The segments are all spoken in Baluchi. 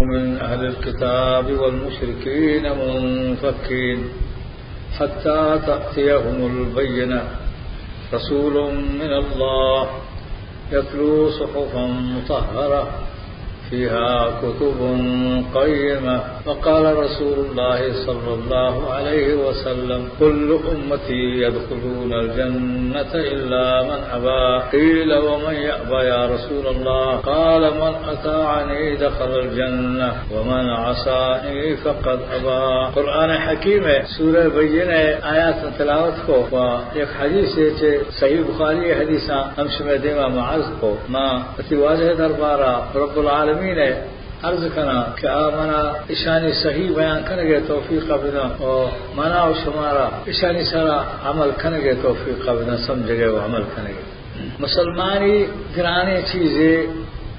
من أهل الكتاب والمشركين منفكين حتى تأتيهم البينة، رسول من الله يتلو صحفا مطهرة فيها كتب قيمة. وقال رسول الله صلى الله عليه وسلم: كل أمتي يدخلون الجنة إلا من أبى. قيل: ومن يأبى يا رسول الله؟ قال: من أطاعني دخل الجنة ومن عصاني فقد أبى. قرآن حکیم ءِ سورہ بینہ ءِ آیاتاں تلاوت کو و یک حدیثے چہ صحیح بخاری ءِ حدیثاں ہم شمئے دیما ما عرض کو. ما وتی واجہ ءِ دربارا رب العالمین ءَ عرض کناں کہ آ منا اشانی صحیح بیان کنگ ءِ توفیق ءَ بداں و منا و شمارا اشانی سرا عمل کنگ ءِ توفیق ءَ بداں، سمجھگ ءِ و عمل کنگ ءِ. مسلمانی گرانیں چیزے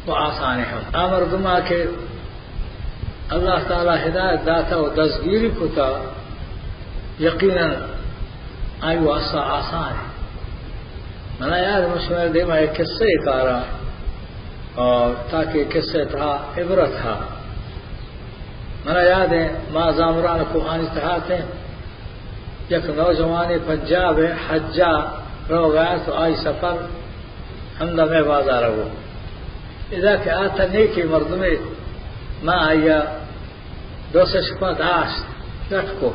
و آسانے ہم. آ مردما کہ اللہ تعالی ہدایت داتا و دزگیری کتا، یقیناً آئی واسطہ آسان ہے. منا یاد، من شمئے دیما یک قصہ کاراں، اور تاکہ قصہ تہا عبرت ہا. منا یاد ہے، ما زامران کوہانی تہا تھے، یک نوجوانے پنجاب ءَ حجا روگ ءَ ات و آئی سفر ہمدا مئے بازار ءَ بو. ادا کہ آ تہ نیکیں مردمے، ما آئی ءَ دو سے شپا داشت، لٹ کو،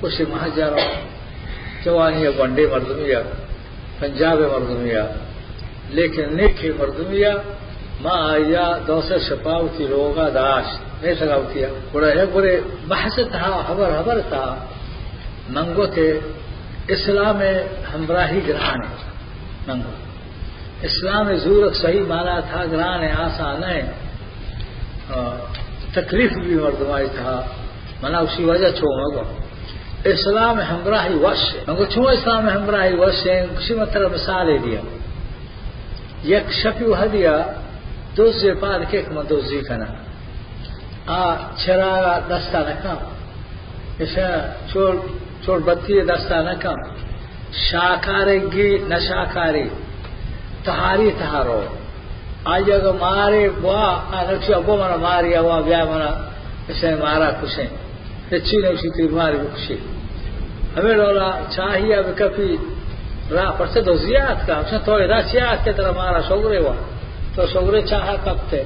گوشی ما حجا رو. جوانی ءَ گونڈیں مردمے ءَ، پنجاب ءِ مردمے ءَ، لیکن نیکیں مردمے ءَ، ما آئی ءَ دو سے شپا وتی لوگ ءَ داشت، میتگ ءَ وتی ءَ. گڑا یک برے بحث تہا، ہبر ہبر تہا، من گوت اسلام ءِ ہمراہی گران ہے. من گوت اسلام ءِ زورگ صحیح مانا تہا گران ہے، آسان نہ ہے. آ، تکلیف بھی مردمانی تہا. منا اسی وجہ چو من گوت اسلام ءِ ہمراہی وش ہے. من گوت چون اسلام ءِ ہمراہی وش ہے؟ گوشی من ترا مثالے دیاں. یک شپی وہدیا دزے پاد کیت کہ من دزی کناں. آ چراغا دستا نکن، اشاں چوڑ، چوڑ بتی دستا نکن، شاکارگی نہ شاکاری، تہاری تہارو. آئی اگہ مارے بوا، آ نکشی ابو منا ماری اوا، بیا منا اشاں مارا کشیں. ہچی نوشی تیر ماری بکشی. ہمے ڈولا چاہی ءَ بکپی، راہ پرچہ دزیا اتکا؟ ہمشہ تو ادا چیا اتکے؟ ترا مارا شگرے وا، تو شگرے چاہا کپتے.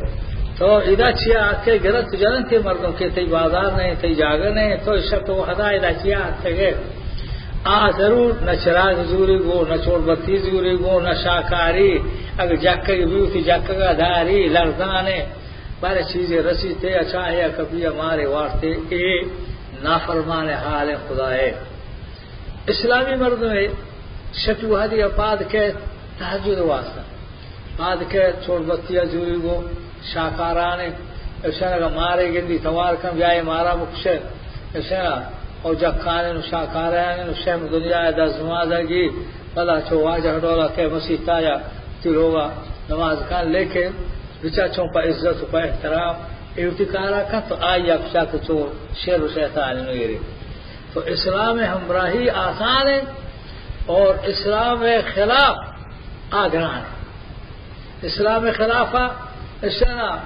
تو ادا چیا اتکے؟ گرت جننتے مردم کہ تئی بازار نہیں، تئی جاگہ نہیں، تو شپ تو ہدا ادا چیا اتکے؟ آ ضرور نہ چراغ زوری گو، نہ چوڑ بتی زوری گو، نہ شاکاری. اگر جکگ بیوتی جکگا داری، لرزانے. بارے چیزے رسیتے، اچھا ہے کبھی ہمارے واسطے اے نافرمان حال خدا ہے. اسلامی مردم ہے، شپی وہدی پاد کے تہجد واسطہ، پاد کے چوڑ بتی زوری گو، شاکارانے، اشاں اگا مارے گندی توار کن، بیائے مارا بکشے، اشاں او جکانے نو شاکارانے نو شہم دنیا دست نمازگی، پدا چو واجہ ڈولا کے مسیتا یا تی لوگا نماز کن، لیکن بچا چون پہ عزت و پہ احترام اے وتی کارا کن، تو آئی ءَ بچا کہ چو شر و شیطان نو ایرے. تو اسلام ءِ ہمراہی آسان ہے اور اسلام ءِ خلاف آ گران ہے. اسلام ءِ خلاف آ، اسلام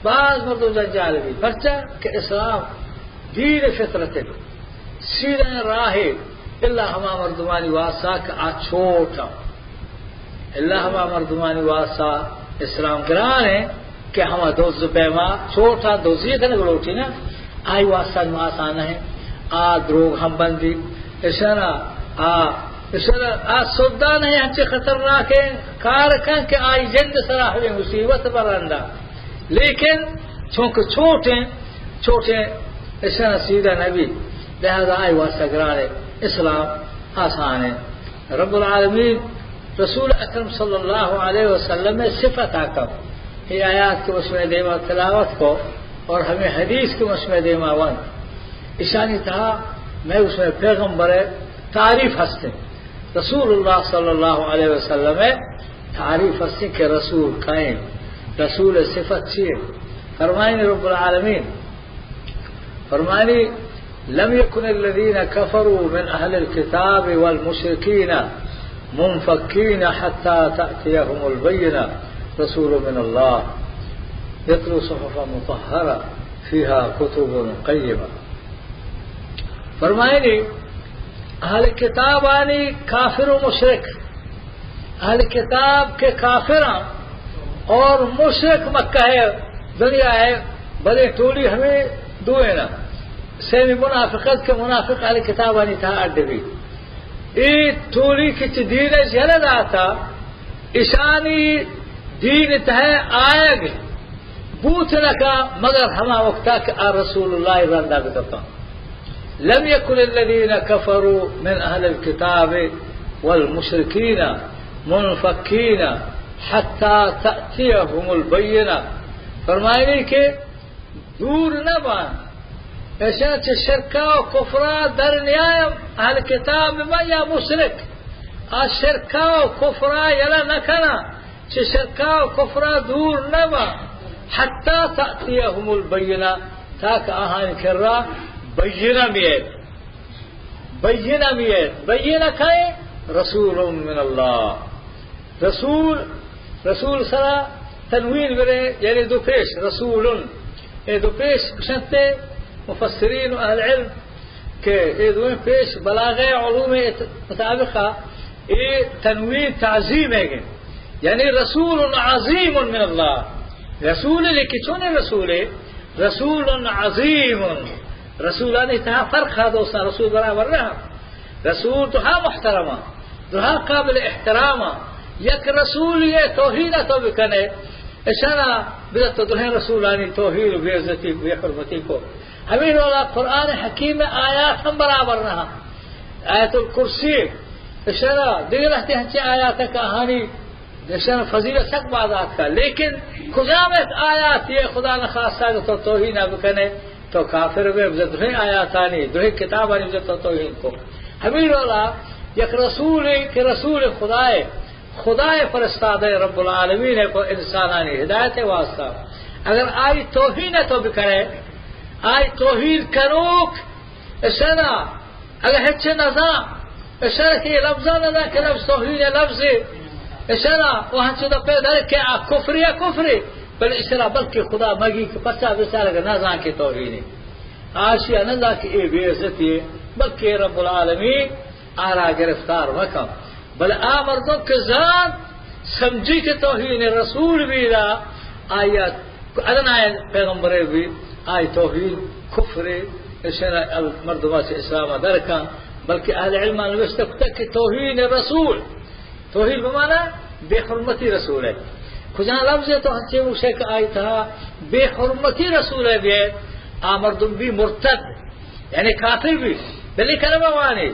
باز مردم جنجال بھی، پرچا کہ اسلام دین فطرت ہے، سیدھا راہ ہے. اللہ ہما مردمانی واسطہ کہ آ چوٹ ہم، اللہ ہما مردمانی واسطہ اسلام گران ہے کہ ہما دز پیما چوٹا دزی کنگ لوٹی نا، آئی واسطہ نو آسان ہے. آ دروگ ہم بندی، اشانا آ، اشانا آ سودا نہیں، ہنچے خطرناک ہے، کار کن کہ آئی جند سرا ہمیں مصیبت برندا. لیکن چونکہ چوٹیں، چوٹیں اشاں سیدھا نبی، لہذا آئی واسطہ گران ہے، اسلام آسان ہے. رب العالمین رسول اکرم صلی اللہ علیہ وسلم ءِ صفت آکم، یہ آیات کہ اس میں دیما تلاوت کو اور ہمیں حدیث کہ اس میں دیما ون، اشانی تہا میں اس میں پیغمبر تعریف ہستے. رسول اللہ صلی اللہ علیہ وسلم ءِ تعریف ہستے کہ رسول کئیں، رسول صفت چیئے؟ فرمائیں رب العالمین، فرمانی: لم يكن الذين كفروا من أهل الكتاب والمشركين منفكين حتى تأتيهم البينة، رسول من الله يتلو صحفا مطهرة فيها كتب قيمة. فرمائنی، اہل کتابانی کافر و مشرک، اہل کتاب کے کافراں اور مشرک مکہ ہے، دنیا ہے، بلے ٹولی ہمیں دو ہیں نا. سیمی منافقت کے منافق اہل کتابانی تھا اڈ بھی. اے ٹولی کچ دین یلہ داتا، اشانی دین تہ آیگ بوت نہ کا، مگر ہما وقتا کہ آ رسول اللہ رندا بکپاں. لم يكن الذين كفروا من أهل الكتاب والمشركين منفكين حتى تأتيهم البينة. فرمائنی کہ دور نہ باں، اشاں چہ شرکا و کفرا در نیایم، اہل کتاب ما یا مشرک، آ شرکا و کفرا یلہ نہ کناں، چہ شرکا و کفرا دور نہ باں، حتی تأتیہم البینہ، تاکہ آہانی کرا بینہ میت، بینہ میت، بینہ کئے؟ رسول من اللہ. رسول، رسول سرا تنوین برے، یعنی دو پیش، رسول. اے دو پیش گشنتے مفسرین و اہل علم کہ اے دوئیں پیش بلاغہ علوم مطابقا اے تنوین تعظیم ہے گے. یعنی رسول عظیم من اللہ. رسول لیکن چون رسول؟ رسول عظیم. رسولانی تہا فرق ہا دوستاں، رسول برابر نہ. رسول تو ہا محترمہ، تو ہا قابل احترامہ. یک رسول یہ توہین تو بکنے، اشانا بذات تو دوہیں رسولانی توہین و بے عزتی، بے حرمتی کو. ہمیں رولا قرآن حکیم آیات ہم برابر نہ. آیت الکرسی، اشانا دیگر ہتے ہنچے آیات کہانی اشان فضیلت سک باز آتکا، لیکن کجام ایک آیات یہ خدا نخواستہ کہ تو توہین بکنے، تو کافر بے. بزد دوہیں آیاتانی، دوہیں کتابانی بزد تو توہین کو. ہمیں رولا یک رسول کہ رسول خدائے، خدائے فرستادہ رب العالمین ہے کو انسانانی ہدایت واسطہ. اگر آئی توہین تو بکنے، آئی توہین کنوک اشنا اگہ ہچ نزان، اشرا کہ لفظا نزان کہ لفظ توہین لفظ، اشرا و ہنچو دا پیدا کہ آ کفر یا کفر، بل اشرا بلکہ خدا مگی کہ پچا بچار اگہ نزان کہ توہین، آشیا نزان کہ اے بے عزتی، بلکہ رب العالمین آرا گرفتار مکن. بلے آ مردم کہ زانت سمجھی کہ توہین رسول بیدا، آیا ادنا پیغمبرے بی، آئی توہین کفرے، اشنا مردمہ چہ اسلام درکن. بلکہ اہل علم نوشتہ کتا کہ توہین رسول، توہین بمانا بے حرمتی رسول ہے. کجا لفظ ہے تو ہنچے گوشے کہ آئی تہا بے حرمتی رسول ہے بے، آ مردم بی مرتد، یعنی کافر بی، بلے کلمہ وانے،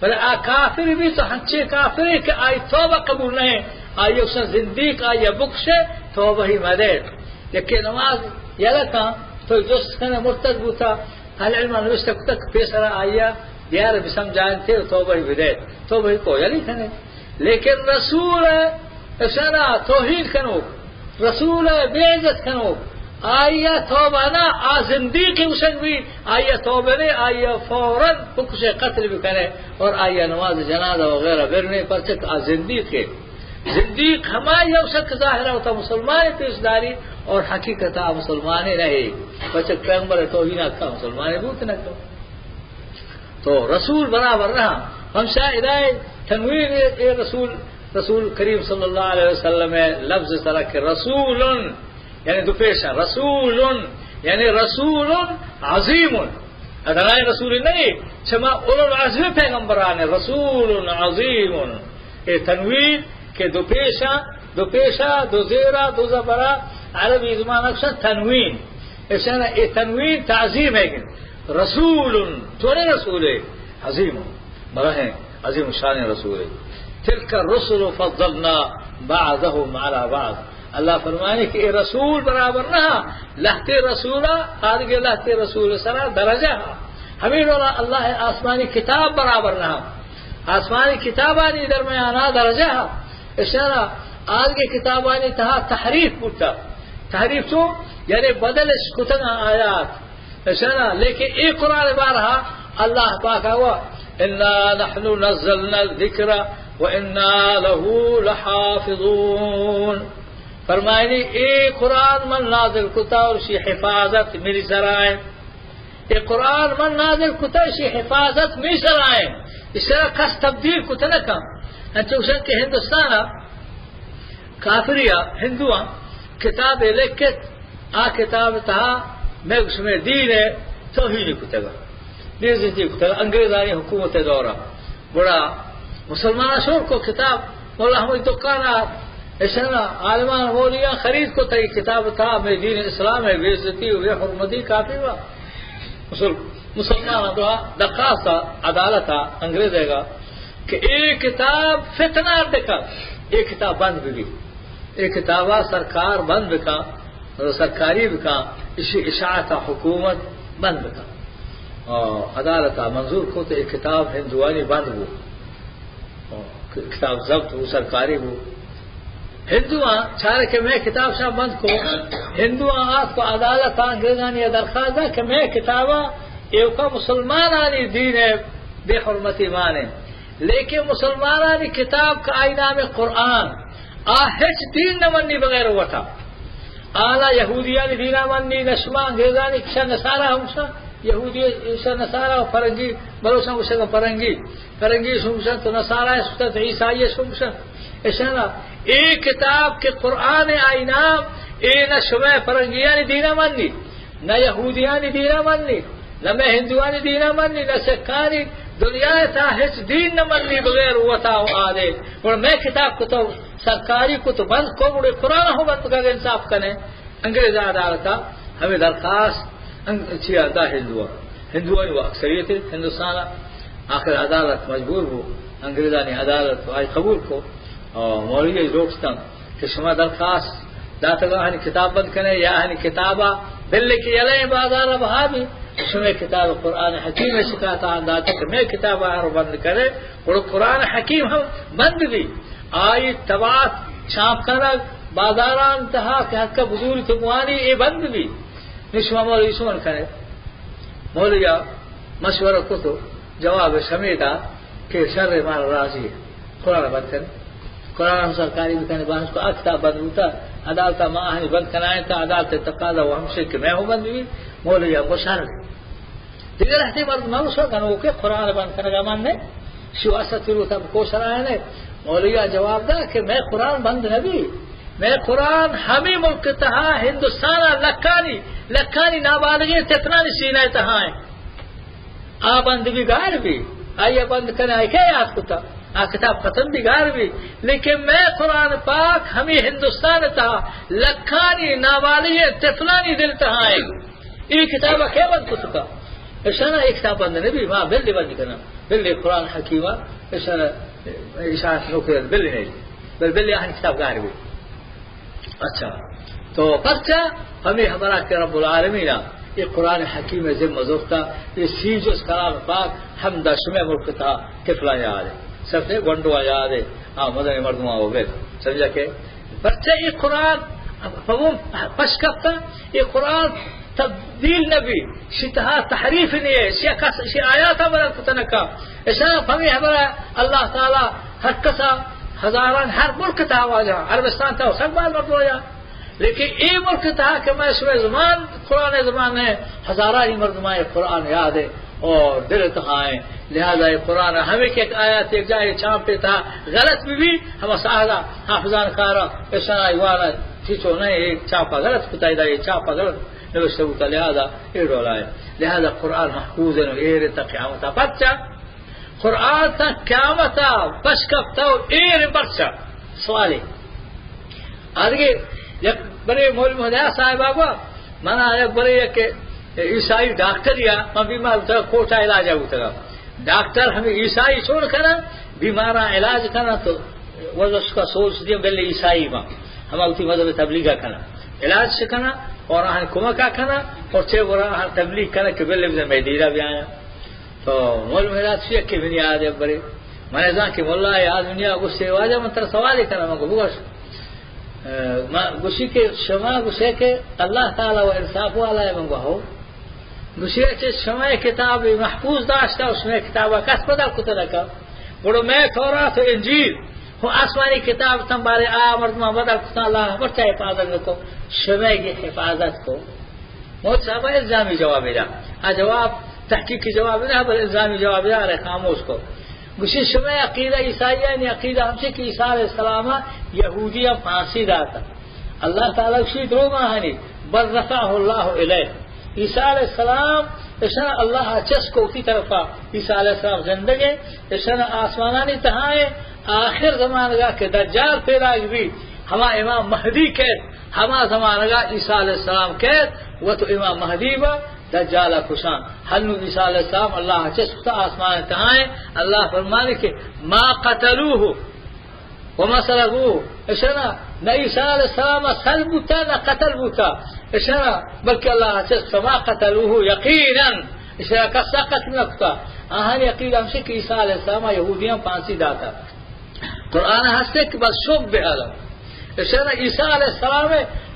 بلے آ کافر بی تو ہنچے کافرے کہ آئی توبہ قبول نہیں، آئی اسا زندیق، آئی بکشے، توبہ ہی مدے. یکی نماز یلہ کن، تو جست کنے مرتد بوتا، اہل علم نوشتہ کتا کہ پیسرا آئی بیار بسم جانتے، توبہ ہی بدے، توبہ ہی کو یلی کنے. لیکن رسول اشنا توہین کنوک، رسول بے عزت کنوک، آئی توبہ نہ، آ زندیق گوشگ بی، آئی توبہ نے، آئی فوراً بکشے، قتل بکنے اور آئی نماز جنازہ وغیرہ برنے، پرچک آ زندیق ہے. زندیق ہمائی ہو سک ظاہر ہوتا مسلمان پیش داری اور حقیقت آ مسلمان نہیں، پرچک پیغمبر توہین کا مسلمان بوت نہ کو. تو رسول برابر رہا. ہمشا ادائے تنویر اے رسول، رسول کریم صلی اللہ علیہ وسلم لفظ سرا کہ رسول، یعنی دو پیشا، رسول، یعنی رسول عظیم. ادنائے رسول نہیں، چما اولو العزم پیغمبران رسول عظیم. اے تنویر کہ دو پیشا، دو پیشا، دو زیرا، دو زبرا، عربی زمان اکشن تنوین. اشانا اے تنوین تعظیم ہے کہ رسول، چونیں رسولے، عظیم، بڑا ہیں، عظیم شان رسولے. تلک الرسل فضلنا بعضهم على بعض. اللہ فرمانے کہ اے رسول برابر نہ، لہتے رسولا، آدگے لہتے رسول سرا درجہ ہا. ہمیں ڈولا اللہ آسمانی کتاب برابر نہ، آسمانی کتابانی درمیانا درجہ ہا. اشارہ آدگے کتابانی تہا تحریف بوتا. تحریف چو؟ یعنی بدل کتگا آیات. اشارہ، لیکن اے قرآن بارہا اللہ پاک ہوا، انا نحن نزلنا الذکر وانا له لحافظون. فرمائنی، اے قرآن من نازل کتا اور اشی حفاظت میری سرا ہے۔ اے قرآن من نازل کتا، اشی حفاظت میری سرا ہے۔ اس طرح کس تبدیل کتا نہ کن۔ انچو گوشن کہ ہندوستان کافریا ہندواں کتابے لکھت، آ کتاب تہا مئے شمئے دین ء توہین کتگ، بے عزتی کتگ انگریزانی حکومت ء دورا۔ گڑا مسلمان شور کو کتاب، مولا احمد دکان ء، اشانا عالمان مولیاں خرید کو، تئی کتاب تہا مئے دین اسلام ء بے عزتی و بے حرمتی کافی با۔ مسل-، مسلمان دعا درخواست عدالت ء انگریز ء گا کہ اے کتاب فتنہ دکا، اے کتاب بند بی۔ اے کتابا سرکار بند بکا، سرکاری بکا، اشی اشاعت حکومت بند بکا۔ آ، عدالت منظور کو تو اے کتاب ہندوانی بند بو۔ آ، کتاب ضبط بو، سرکاری بو۔ ہندواں چارے کہ مئے کتاب شاہ بند کو، ہندواں آت کو عدالت انگریزانی درخواست دا کہ مئے کتابا ایوکا مسلمانانی دین بے حرمتی مانے۔ لیکن مسلمانانی کتاب کہ آئی نام قرآن، آ ہچ دین نہ منی بغیر وتا۔ آ نہ یہودیانی دینا منی، نہ شما انگریزانی کشا نصارا ہم شا، یہودی شا نصارا و فرنگی، بلوچاں گوشن پرنگی، پرنگی شم گوشن تو نصارا شتا تو عیسائی شم گوشن۔ اشانا اے کتاب کہ قرآن آئی نام، اے نہ شما فرنگیانی دینا منی۔ نہ یہودیانی دینا منی، نہ مئے ہندوانی دینا منی، نہ سکھانی، دنیا ء تہا ہچ دین نہ منی بغیر وتا و آدے۔ گڑا مئے کتاب کتو سرکاری کتو بند کو، گڑا قرآن ہو بند کگ، انصاف کنے۔ انگریز عدالت ء ہمیں درخواست انگ-، چیا دا ہندو، ہندوانی و اکثریت ہندوستان ء۔ آخر عدالت مجبور بو، انگریزانی عدالت آئی قبول کو۔ آ، مولوی لوٹتن کہ شما درخواست داتگ آہانی کتاب بند کنے یا آہانی کتابا بلے کہ یلہ بازار بہا بی، شما کتاب قرآن حکیم شکایت آن داتا کہ مئے کتاب آہر بند کنے، اور قرآن حکیم ہم بند بی۔ آئی طباعت، چاپ کنگ بازاران تہا کہ حق بزوری تو بوانی، اے بند بی۔ نی شما مولوی سمن کنے۔ مولویا مشورہ کتو، جواب شمیدا کہ شر مارا راضی ہے۔ قرآن بند کن۔ قرآن ہم سرکاری بکنے، بحث کو آ کتاب بند بوتا، عدالت ما آہنی بند کنائیں تا عدالت تقاضا و ہمشے کہ میں ہو بند بھی، مولوی ہم شر۔ دیگر ہتے مرد مروشا گنوکے قرآن بند کنگا من نے، شو اسا تیرو تب کوشر آئے نے۔ مولوی جواب دا کہ میں قرآن بند نبی، میں قرآن ہمیں ملک تہا ہندوستان لکانی، لکانی نابالغی تتنانی سینہ تہا ہیں۔ آ بند بی گار بی، آئی بند کنے، آئی کئے یاد کتا؟ آ کتاب ختم بی گار بی، لیکن میں قرآن پاک ہمیں ہندوستان تہا لکھانی نابالغ طفلانی دل تہا ہے۔ اے کتاب کئے بند کتکا؟ اشانا اے کتاب بند نبی، ما بلے بند کنا، بلے قرآن حکیمہ، اشانا، اشانا نوکر بلے نہیں، بل بلے آہن کتاب گار بی۔ اچھا، تو پرچا ہمیں ہمارا کہ رب العالمین یہ قرآن حکیم ذمہ زورتا، یہ سی جز کلام پاک ہم دا شمع ملک تا طفلا یاد ہے، سب سے گنڈوا یاد ہے، ہاں، مدن مردماں ہو گئے، سمجھا کہ پرچا یہ قرآن پوم پش کپتا، یہ قرآن تبدیل نبی، شی تہا تحریف نہیں ہے، شی کس، شی آیاتا برا کتنکا۔ اشاں پمی حبرا اللہ تعالی ہر کسا ہزاران ہر ملک تہا واجہ، عربستان تہا سک باز مردم واجہ۔ لیکن اے ملک تہا کہ میں شمئے زبان، قرآن زبان ہے، ہزارانی مردماں قرآن یاد ہے اور دل تہا ہے۔ لہذا یہ قرآن ہمیں کہ ایک آیات ایک جائے چانپے تہا غلط بھی بھی، ہم ساہدا حافظان کارا، اشاں ایوانا چیچو نہیں، ایک چانپا غلط کتا، ادا یہ چانپا غلط نوشتہ بوتا، لہذا اے ڈولا ہے۔ لہذا قرآن محفوظ ہے، ایر تا قیامتا۔ پرچا؟ قرآن تا قیامتا پشکپتا و ایر پرچا؟ سوالے۔ آدگے یک برے مولوی مہدیا صاحب آگوا، منا یک برے یک عیسائی ڈاکٹر یا، من بیمار بوتا، کوٹا علاج بوتا۔ ڈاکٹر ہمیں عیسائی چون کنا، بیمارا علاج کنا تو وزش کا سوچ دیا، بلے عیسائی ما۔ ہما وتی مذہب تبلیغ کنا، علاج سے کنا اور آہن کمک کنا اور چے برا آہن تبلیغ کنا کہ بلے بزن میں دیرا بھی آیا۔ تو مول میرا چی کہ منی یاد ہے برے۔ من زان کہ واللہ یاد دنیا گوشتے واجہ من تر سوال کنا، من گوش۔ ما گوشی کہ شما گوشے کہ اللہ تعالی و انصاف والا ہے، من گو ہو۔ گوشی چہ شما کتاب محفوظ داشتا، شما کتاب کس بدل کتا نکا۔ گڑو میں تورات و انجیل آسمانی کتاب تمبارے آ مردماں بدل کتاں، اللہ پرچا حفاظت نہ کو؟ شمئے گی حفاظت کو۔ موت صاحب الزامی جوابے دا۔ آ جواب تحقیقی جواب نہ، بل الزامی جوابے دا، آرے خاموش کو۔ گوشی شمئے عقیدہ، عیسائیانی عقیدہ ہمشی کہ عیسیٰ علیہ السلام یہودیاں پھانسی داتا۔ اللہ تعالیٰ گوشی دروگ آہانی، بل رفعه الله الیه۔ عیسیٰ علیہ السلام اشاں اللہ چست کو وتی طرفا۔ عیسیٰ علیہ السلام زندگیں، اشاں آسمانانی تہائیں، آخر زمانگا کہ دجال پیداگ بی، ہما امام مہدی کیت، ہما زمانگا عیسیٰ علیہ السلام کیت، وت امام مہدی با دجالا کشاں۔ ہنو عیسیٰ علیہ السلام اللہ چست کتا آسمان تہائیں، اللہ فرمانے کہ ما قتلوه وما صلبوه، اشاں نہ عیسیٰ علیہ السلام صلب بوتا، نہ قتل بوتا، اشاں بلکہ اللہ چست، فما قتلوه یقیناً، اشاں کسا قتل نہ کتا۔ آہانی عقیدہ ہمشی کہ عیسیٰ علیہ السلام یہودیاں پھانسی داتا۔ قرآن ہستے کہ بل شبه لهم۔ اشاں عیسیٰ علیہ السلام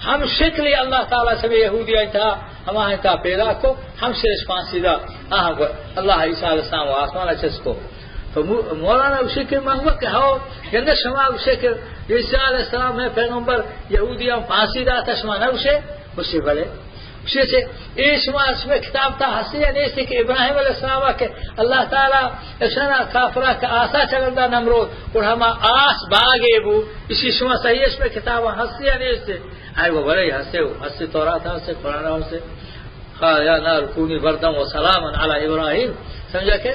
ہم شکلی اللہ تعالیٰ سمے یہودیاں تہا، ہماہاں تہا پیدا کو، ہمشی اش پھانسی دا، آہاں گو اللہ عیسیٰ علیہ السلام و آسمان چست کو۔ تو مو-، مولانا گوشے کہ من گو کہ ہو، گندے شما گوشے کہ عیسیٰ علیہ السلام مئے پیغمبر، یہودیاں پھانسی داتا، شما نہ گوشے؟ گوشے بلے۔ گوشے چے، اے شما، شمئے کتاب تہا ہستے یا نیستے کہ ابراہیم علیہ السلام کہ اللہ تعالیٰ اشاں کافرا کہ آسا چگل دا نمرود، اور ہما آس باگے بو، اشی شما صحیح، شمئے کتاب ہستے یا نیستے؟ آئی گو بلے ہستے، ہو ہستے، تورات ہستے، قرآن ہستے۔ قال یا نار کونی بردا و سلاما علی ابراہیم۔ سمجھا کہ؟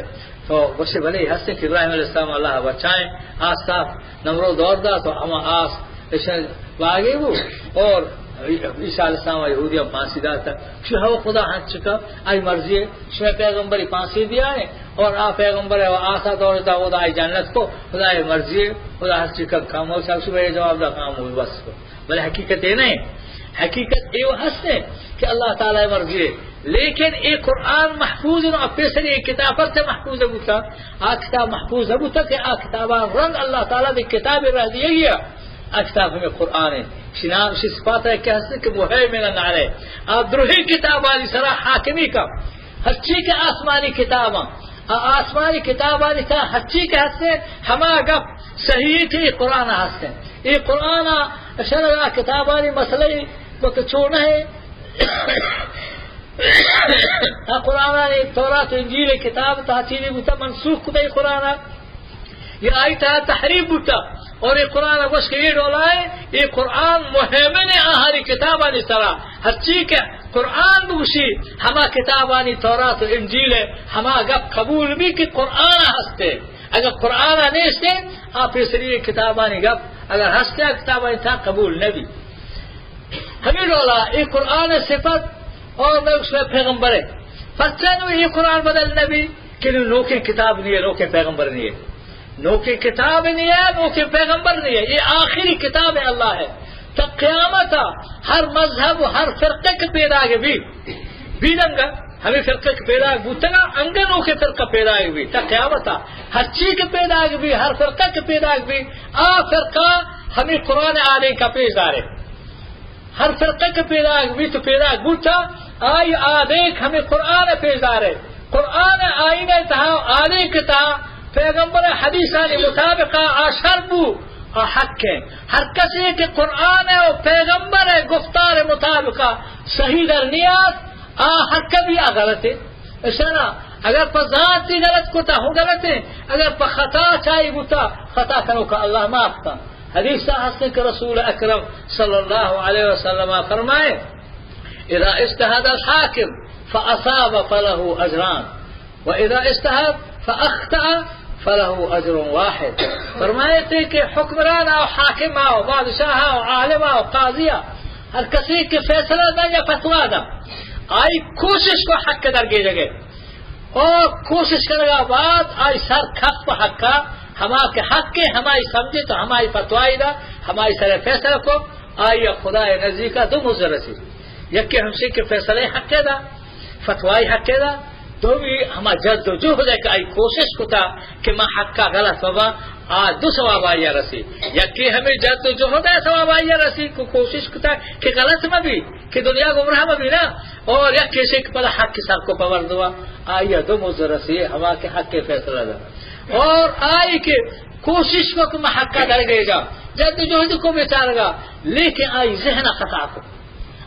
تو گوشے بلے ہستے کہ ابراہیم علیہ السلام اللہ بچائیں، آس تہا نمرود دور دا تو ہما آس اشاں باگے بو، اور عیسیٰ علیہ السلام یہودیاں پھانسی داتا۔ چی ہو خدا ہنچ کا، آئی مرضی ہے، شمئے پیغمبری پھانسی دیا ہے، اور آ پیغمبر ہے، آسا دور تا، خدا آئی جنت کو، خدا آئی مرضی ہے، خدا ہر چی کا کام ہو، سب سے بڑے جواب دا کام ہو، بس کو۔ بلے حقیقت اے نہ ایں۔ حقیقت اے و ہست ایں کہ اللہ تعالیٰ مرضی ایں۔ لیکن اے قرآن محفوظ ایں، اپے سری اے کتاب پرچا محفوظ بوتا؟ آ کتاب محفوظ نہ بوتا کہ آ کتابا رند اللہ تعالیٰ دے کتاب رہ دیگی ایں۔ آ کتاب ہمیں قرآن ایں۔ شی نام، شی صفات ایں کہ ہست کہ مہیمن علیہ۔ آ درہیں کتابانی سرا حاکمی کا۔ ہرچی کہ آسمانی کتاباں، آ آسمانی کتابانی تہا ہرچی کہ ہست ایں، ہما گپ صحیح ایں کہ اے قرآن ہست ایں۔ اے قرآن اشرا کتابانی مسئلہ وقت چو نہ ایں۔ آ قرآن، اے تورات و انجیل کتاب تہا چیزے بوتا منسوخ کتا اے قرآن۔ یا آئی تہا تحریف بوتا، اور اے قرآن گوش کہ اے ڈولا ایں، اے قرآن مہیمن ایں آہانی کتابانی سرا۔ ہرچی کہ قرآن بگوشی، ہما کتابانی تورات و انجیل ایں، ہما گپ قبول بی کہ قرآن ہست ایں۔ اگر قرآن نیست ایں، آ پیسری کتابانی گپ اگر ہست ایں، کتابانی تہا قبول نبی۔ ہمیں ڈولا اے قرآن صفت اور میں اس میں پیغمبر ایں۔ پرچا نو اے قرآن بدل نبی کہ نو نوکیں کتاب نئیں، نوکیں پیغمبر نئیں۔ نوکیں کتاب نئیں، نوکیں پیغمبر نئیں۔ اے آخری کتاب اللہ ایں۔ تا قیامت ہر مذہب و ہر فرقہ کہ پیداگ بی، بی دنگا ہمیں فرقہ کہ پیداگ بوتگا، انگا نوکیں فرقہ پیداگ بی۔ تا قیامت ہرچی کہ پیداگ بی، ہر فرقہ کہ پیداگ بی، آ فرقہ ہمیں قرآن آدینک پیش دارے۔ ہر فرقہ کہ پیداگ بیت و پیداگ بوتا، آئی آدینک ہمیں قرآن پیش دارے۔ قرآن آئین تہا، آدینک تہا، پیغمبر حدیثانی مطابق آ شر بو، آ حق ایں۔ ہر کسے کہ قرآن و پیغمبر گفتار مطابق صحیح در نیات، آ حق بی، آ غلط ایں۔ اشانا اگر پہ ذاتی غلط کتا، ہوں غلط ایں۔ اگر پہ خطا چائی بوتا، خطا کنوکا اللہ معاف کن۔ حدیث ہست ایں کہ رسول اکرم صلی اللہ علیہ وسلم فرمائے، اذا اجتهد الحاکم فاصاب فله اجران، واذا اجتهد فاخطأ فله اجر واحد۔ فرمائے تھے کہ حکمران آؤ، حاکم آؤ، بادشاہ آؤ، عالم آؤ، قاضی آؤ، ہر کسی کہ فیصلہ دا یا فتویٰ دا، آئی کوشش کو حق درگیجگے۔ او کوشش کنگا بعد آئی سر کپ پہ حقا، ہما کہ حق ایں، ہمائی سمجھت و ہمائی فتوائی دا، ہمائی سر فیصلہ کو، آئی خدائے نزدیکا دو مزد رسی۔ یکے ہمشی کہ فیصلہ حق دا، فتوائی حق دا، دومی ہما جد و جہد ایں کہ آئی کوشش کتا کہ ما حقا غلط مباں، آ دو ثواب آئیا رسی۔ یکے ہمیں جد و جہد ایں ثواب آئیا رسی کہ کوشش کتا کہ غلط مبی، کہ دنیا گمراہ مبی نا، اور یکے شک پدا حق سر کو پور دوا، آئیا دو مزد رسی، ہما کہ حق فیصلہ دا۔ اور آئی کہ کوشش کو کہ ما حقا درگیجا، جد و جہد کو بیچارگا، لیکن آئی ذہن خطا کو۔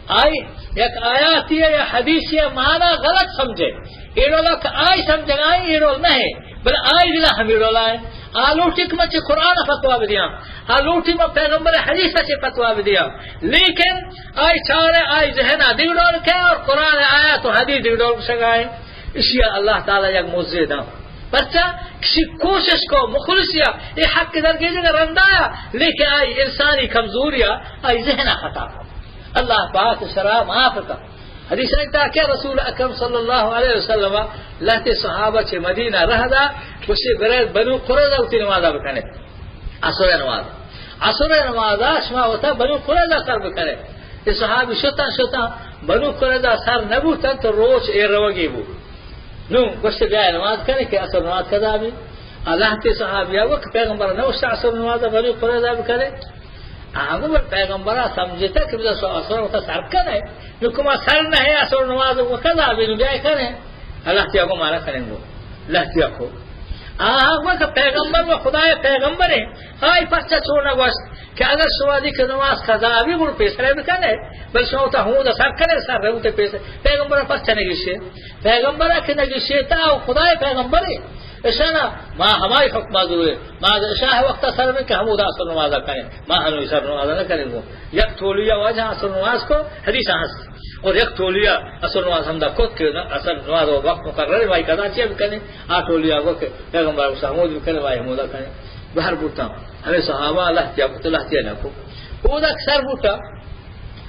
آئی یک آیاتی یا حدیثی معنی غلط سمجھے۔ ایڑولا کہ آئی سمجھگا ایں، ایڑول نہ ایں، بل آئی دلا ہم ایڑولا ایں۔ آ لوٹی کہ من چہ قرآن فتوا بدیاں، آ لوٹی من پیغمبر حدیث چہ فتوا بدیاں، لیکن آئی چارے آئی ذہن دگہ ڈول کہ اور قرآن آیات و حدیث دگہ ڈول گشگا ایں۔ اشیا اللہ تعالی یک موجزے داں۔ پرچا؟ کسی کوشش کو، مخلصیا، اے حق درگیجگا رندایا، لیکن آئی انسانی کمزوریا، آئی ذہن خطا کو۔ اللہ پاک شرا معاف کا۔ حدیث ہے کہ رسول اکرم صلی اللہ علیہ وسلم لہتے صحابہ چہ مدینہ رہ دا، گوشتے برے بنو قریظہ وتی نمازا بکنے۔ عصر نماز۔ عصر نمازا شما وتا بنو قریظہ سر بکنے۔ اے صحابی شتاں، شتاں، بنو قریظہ سر نبوتن تو روچ ایر روگی بو۔ نوں گوشتے بیا نماز کنے کہ عصر نماز قضا بی۔ لہتے صحابیا گو کہ پیغمبر نوشتہ عصر نماز بنو قریظہ بکنے۔ آ گو بل پیغمبرا سمجھتا کہ بزا سو عصر وتا سر کنے۔ نوں کما سر نہ ایں عصر نماز و قضا بی، نوں بیا کنے۔ لہتیا گو مارا کنیں گو۔ لہتیا کو۔ آ گو کہ پیغمبر و خدای پیغمبر ایں۔ آئی پرچا چو نہ گوشت کہ اگر شما دی کہ نماز قضا بی، گڑا پیسرے بکنے، بل شما وتا ہمودا سر کنے، سر روتے پیسر۔ پیغمبر پرچا نگشے؟ پیغمبر کہ نگشے تا او خدای پیغمبر ایں۔ اشانا ما ہمائی حکم ضرور ایں۔ ما شاہ وقت سر میں کہ ہمودا عصر نماز کنے، ما ہنو سر نماز نہ کنے گو۔ یک ٹولیا واجہ عصر نماز کو، حدیث ہست۔ اور یک ٹولیا عصر نماز ہمدا کت کہ عصر نماز وقت مقرر ایں، وائی قضا چیا بکنے؟ آ ٹولیا گو کہ پیغمبر سمود بکنے، وائی ہمودا کنے۔ بہر بوتا، ہمیں صحابہ لہتیا کو، تو لہتیا نہ کو۔ او دا اکثر بوتا،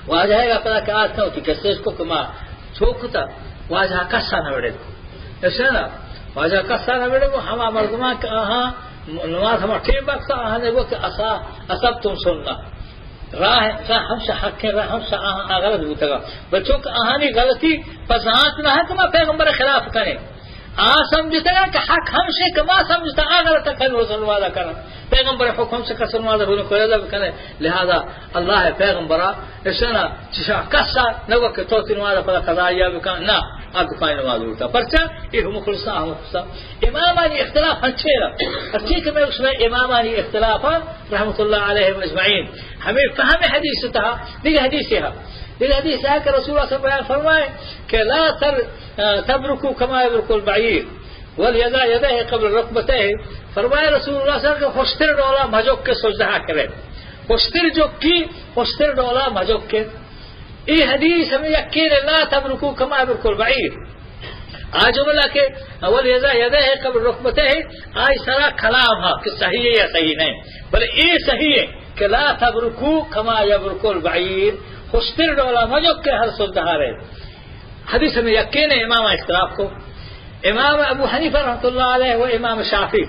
واجہ ء پدا کہ آتکاں وتی کسے اش کو کہ ما چو کتا، واجہ کسا نہ وڑے کو۔ ایسے نا، واجہ کسا نہ وڑے کو، ہما مردمان کہ آہاں نماز ہما ٹیم بکتا، آہاں نے گو کہ اسا، اصبتم سنہ۔ راہ، راہ ہمشہ حق ایں، راہ ہمشہ آہاں آ غلط بوتگا۔ بچو کہ آہانی غلطی پہ زانت نہ کہ ما پیغمبر خلاف کنے۔ آ سمجھتگا کہ حق ہمشے کہ ما سمجھتا آ غلط کن و سنوادا کنا۔ پیغمبر حکم سے کس نماز بنو قریظہ بکنے۔ لہذا اللہ پیغمبرا اشنا چشا کسا نگو کہ تو تی نماز پدا قضایا بکن۔ نہ، آ دکان نماز ہوتا۔ پرچا؟ اے ہم خلصا، ہم خلصا۔ امامانی اختلاف ہنچے را۔ پرچے کہ میں اس میں امامانی اختلاف رحمت اللہ علیہ اجمعین۔ ہمیں فہم حدیث تہا، دیگہ حدیث ہے۔ دیگہ حدیث ہے کہ رسول اللہ صلی اللہ علیہ وسلم بیان فرمائے کہ لا تر-، تبرکوا کما یبرک البعیر۔ ولیضع یدیہ قبل رکبتیہ، فرمائے رسول اللہ صلی اللہ علیہ وسلم کہ ہشتر ڈولا مجک کے سجدہ کرے۔ ہشتر جکی، ہشتر ڈولا مجک کے۔ اے حدیث ہمیں یقین ہے، لا تبرکوا کما یبرک البعیر۔ آ جملہ کہ ولیضع یدیہ قبل رکبتیہ، آئی سرا کلام ہا کہ صحیح ہے یا صحیح نہیں، بلے اے صحیح ہے کہ لا تبرکوا کما یبرک البعیر، ہشتر ڈولا مجک کے ہر سجدہ رے۔ حدیث ہمیں یقین ہے، امام اختلاف کو، امام ابو حنیفہ رحمۃ اللہ علیہ و امام شافعی۔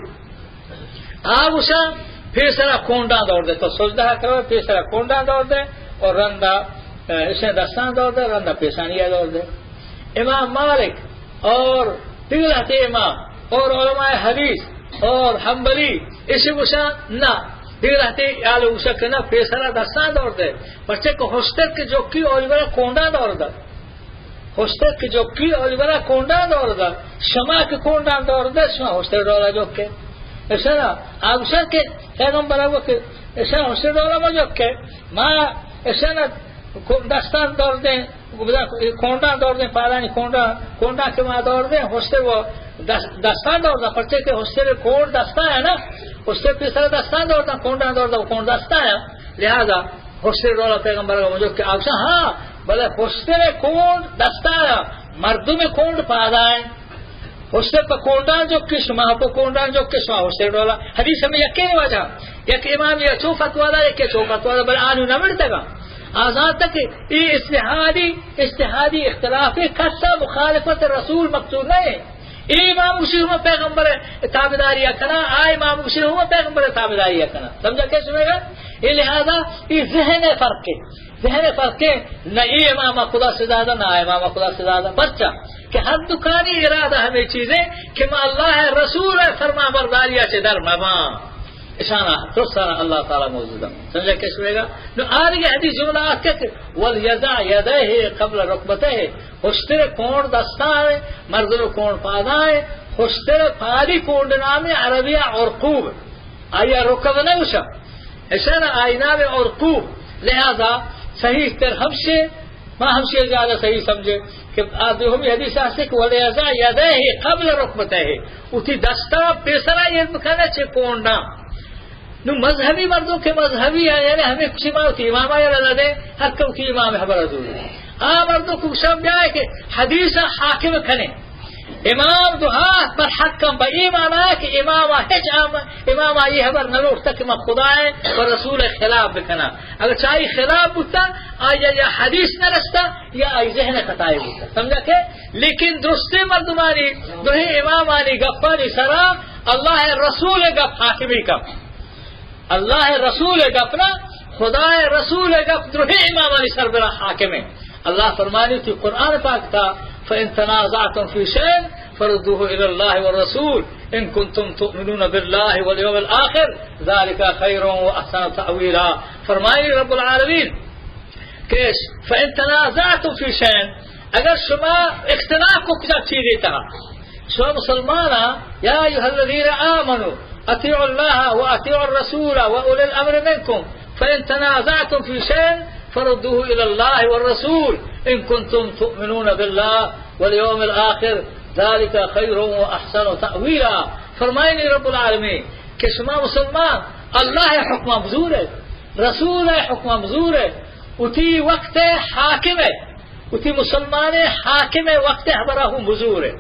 آ گوشاں پیسرا کونڈاں دور دے، تو سجدہ کرو، پیسرا کونڈاں دور دے، اور رندا، اے، اسے دستاں دور دے، رندا پیشانیاں دور دے۔ امام مالک اور دگہ لہتے امام اور علماء حدیث اور حنبلی ایشی گوشاں نہ، دگہ لہتے آلو گوشاں کہ نہ، پیسرا دستاں دور دے، پرچے کہ ہشتر کہ جکی اولی برا کونڈاں دور دے۔ ہشتر کہ جکی اولی برا کونڈاں دور دا، شما کہ کونڈاں دور دے، شما ہشتر ڈولا جکے۔ اشنا، آ گوشاں کہ پیغمبر گو کہ اشنا ہشتر ڈولا ما جکے، ما اشنا کو-، دستان دور دیں، کونڈاں دور دیں، پادانی کونڈاں، کونڈاں کہ ما دور دیں، ہشتر و دس-، دستان دور دا، پرچے کہ ہشتر کونڈ دستان ہے نا، ہشتر پیسر دستان دور دا، کونڈاں دور دا، کونڈ دستان ہے، لہذا ہشتر ڈولا پیغمبر ء مجک کہ آ گوشاں، ہاں، بلے ہشتر کونڈ دستا، مردم کونڈ پادا ایں۔ ہشتر پہ کونڈاں جکے، شما پہ کونڈاں جکے، شما ہشتر ڈولا۔ حدیث ہمیں یکے واجہ، یک امام یا چو فتوا دا، یکے چو فتوا دا، بلے آنو نہ مڑتگا۔ آزاد تک اے اجتہادی، اجتہادی اختلاف کسا مخالفت رسول مقصود نہ ہے۔ اے امام گوشی ہما پیغمبر تابعداری کنا، آ امام گوشی ہما پیغمبر تابعداری کنا۔ سمجھا کہ شمے گا؟ اے لہذا اے ذہن فرق ہے۔ ذہن فرق ہے۔ نہ اے امام خدا سزا دا، نہ آ امام خدا سزا دا۔ پرچا؟ کہ ہر دکانی ارادہ ہمیں چیزیں کہ ما اللہ رسول فرما برداری چے در مباں۔ اشانا درستانا اللہ تعالی موجود ہے۔ سمجھا کہ شمے گا؟ نو آدگہ حدیث جملہ آتکہ کہ ولیضع یدیہ قبل رکبتیہ۔ ہشتر کونڈ دستائیں، مردم کونڈ پادائیں، ہشتر پادی کونڈ نام عربی عرقوب۔ آئی ءَ رکب نہ گوشاں، اشاں آئی نام عرقوب۔ لہذا صحیح تر ہمشے، ما ہمشے زیادہ صحیح سمجھے کہ آ دومی حدیث ہستے کہ ولیضع یدیہ قبل رکبتیہ، وتی دستاں پیسرا ایر بکنے چہ کونڈاں۔ نو مذہبی مردم کہ مذہبی ہیں، یعنی ہمیں کسی ما وتی امام آئی نہ دے، ہر کم کی امام حبر حضور۔ آ مردم کو شب جائے کہ حدیث حاکم کنے۔ امام دو ہاتھ بر حقم، بہ اے معنی کہ امام ہچ عام، امام آئی حبر نہ لوٹتا کہ من خدا و رسول خلاف بکناں۔ اگر چاہی خلاف بوتا، آئی یا حدیث نہ رستا یا آئی ذہن خطائی بوتا۔ سمجھا کہ؟ لیکن درستے مردمانی، دوہیں امامانی گپانی سرا اللہ رسول گپ حاکمی کم۔ اللہ رسول گپ نہ، خدا رسول گپ درہیں امامانی سر برا حاکم ہے۔ اللہ فرمانی تھی قرآن پاک تھا، فَإِن تَنَازَعْتُمْ فِي شَيْءٍ فَرُدُّوهُ إِلَى اللَّهِ وَالرَّسُولِ إِن كُنتُمْ تُؤْمِنُونَ بِاللَّهِ وَالْيَوْمِ الْآخِرِ ذَلِكَ خَيْرٌ وَأَحْسَنُ تَأْوِيلًا۔ فرمائی رب العالمین کہ فَإِن تَنَازَعْتُمْ فِي شَيْءٍ، اگر شما اختلاف کو کجا چیزے تہا، شما مسلمان ہاں، يا أيها الذين آمنوا أطيعوا الله وأطيعوا الرسول وأولي الأمر منكم فإن تنازعتم في شيء فردوه إلى الله والرسول إن كنتم تؤمنون بالله واليوم الآخر ذلك خير وأحسن تأويلا۔ فرمائنی رب العالمین کہ شما مسلمان اللہ حکم بزور ہے، رسول حکم بزور ہے، اتی وقت حاکم ہے، اتی مسلمان حاکم وقت ہبرا ہوں بزور ہے۔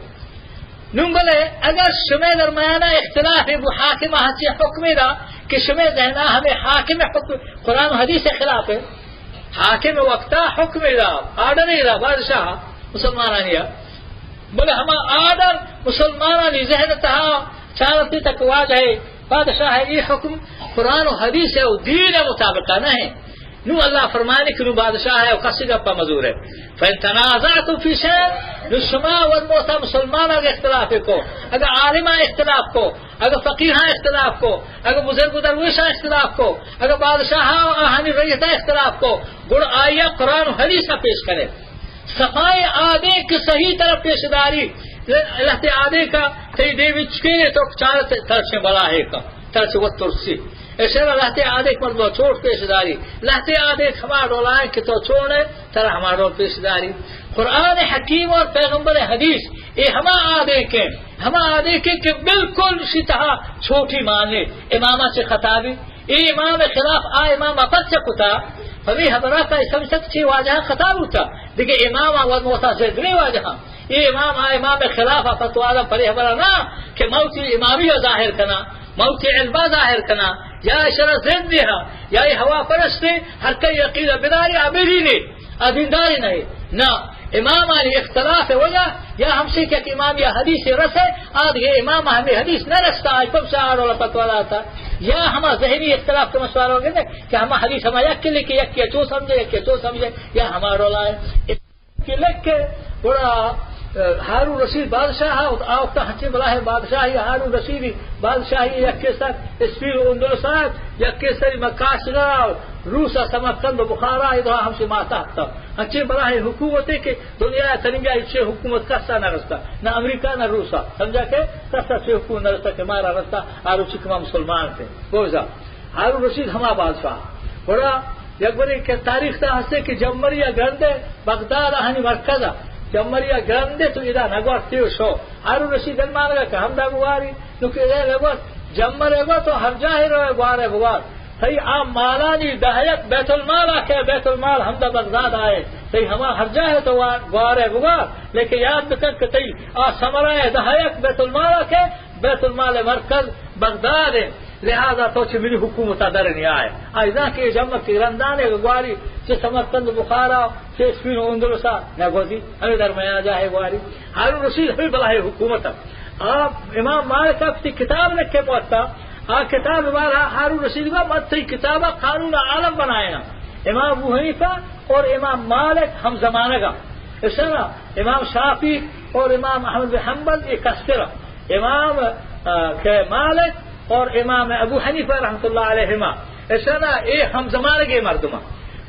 نوں بلے اگر شمئے درمیانا اختلاف ہے، بو حاکم ہنچیں حکمے دا کہ شمئے ذہنا ہمیں حاکم حکم، قرآن و حدیث خلاف ہے، حاکم وقتا حکمے دا، آرڈرے دا بادشاہ مسلمانانی، بلے ہما آرڈر مسلمانانی ذہن تہا چارتی تک واجہ ہے، بادشاہ ہے، یہ حکم قرآن و حدیث ہے و دین مطابقہ نہیں۔ نوں اللہ فرمانی کہ نوں بادشاہ ہے و کسی گپا مزور ہے۔ فَإِن تَنَازَعْتُمْ فِي شَيْءٍ، نوں شما ور موتا مسلمان اگر اختلاف کو، اگر عالم اختلاف کو، اگر فقیہ اختلاف کو، اگر بزرگ و درویش اختلاف کو، اگر بادشاہ و آہانی رعیت اختلاف کو، گڑ آیا قرآن و حدیث پیش کرے۔ صفائے آدینک صحیح طرح پیش داری، لہتے آدینکا تئی دیمی چکینے تو چار ترچیں بلاہے کن، ترچ و ترسی۔ اشارہ لہتے آدینک مردم چوٹ پیش داری، لہتے آدینک ہما ڈولائیں کہ تو چونے ترا ہما ڈول پیش داری۔ قرآن حکیم اور پیغمبر حدیث اے ہما آدینک ہیں، ہما آدینک ہیں کہ بالکل شی تہا چھوٹی مانے، امامہ سے خطابی، اے امام خلاف آ امام پچ کتا، ہمیں حبرات آئی سمجھت چی واجہ خطا ہوتا، دیکھے امام آواز موتا سے دنے واجہ۔ اے امام آ امام خلاف فتوا دا پرے حبرا نہ کہ موتی امامی ظاہر کنا، موتی علم ظاہر کنا، یا شرع ضد ہے، یا یہ ہوا پرست ہے، ہر کئی عقیدہ بداری آ بدینے، آ دینداری نہیں۔ نہ، امامانی اختلاف وجہ یا ہمشی کہ امام یا حدیث رسے، آ دیگہ امام ہمیں حدیث نہ رستا، آج پم شاہ آڑولا فتوا داتا، یا ہما ذہنی اختلاف کا مشورہ وغیرہ کہ ہما حدیث ہما یک لکھے، یک یا چو سمجھے، یک یا چو سمجھے، یا ہما ڈولا ہے۔ کہ لکھ کے گڑا، آ، ہارون رشید بادشاہ، آ وقت ہنچے بلاہ بادشاہی، ہارون رشید بادشاہی یک کسر اسپین و اندلسات، یک کسر مکاشرا، روس، سمرقند و بخارا، ادھا ہمشی ماتحت۔ ہنچے بلاہ حکومت ہے کہ دنیا تنگا ہچے حکومت کسا نہ رستا، نہ امریکہ نہ روسا، سمجھا کہ کسا چے حکومت نہ رستا کہ مارا رستا، آرو چکما مسلمان تھے۔ بوزا۔ ہارون رشید ہما بادشاہ۔ گڑا یک برے کہ تاریخ تا ہستے کہ جمریا گرندے بغداد آہانی مرکز ء۔ جمریا گرندے تو ادا نگوار تیو شو۔ ہارون رشید دلمانگا کہ ہمدا بواری، نو کہ ادا نگوار، جمر اگو تو ہر جاہے رو گوارے بوار۔ تئی آ مالانی دہیک بیت المال آ کہ بیت المال ہمدا بغداد آئے۔ تئی ہما ہر جاہے تو وا-، گوارے بوار۔ لیکن یاد بکن کہ تئی آ ثمرہ دہیک بیت المال آ کہ بیت المال مرکز بغداد ہے۔ لہذا تو چہ منی حکومت ء در نیائے۔ آئی زان کہ اے جمع کہ رندانے گواری چہ سمرقند و بخارا، چہ اسپین و اندلسا نہ گوزی، ہمیں درمیان جاہے گواری۔ ہارون رشید ہمیں بلاہے حکومت ء۔ آ امام مالک ء وتی کتاب لکھے موطا، آ کتاب بارا ہارون رشید کا مت تئی کتاب قانون عالم بنائے نا۔ امام ابو حنیفہ اور امام مالک ہم زمانہ کا۔ اس طرح امام شافعی اور امام احمد بن حنبل یہ کسترا۔ امام، آ، کہ مالک اور امام ابو حنیفہ رحمۃ اللہ علیہما، ایشانا اے ہم زمانگے مردما۔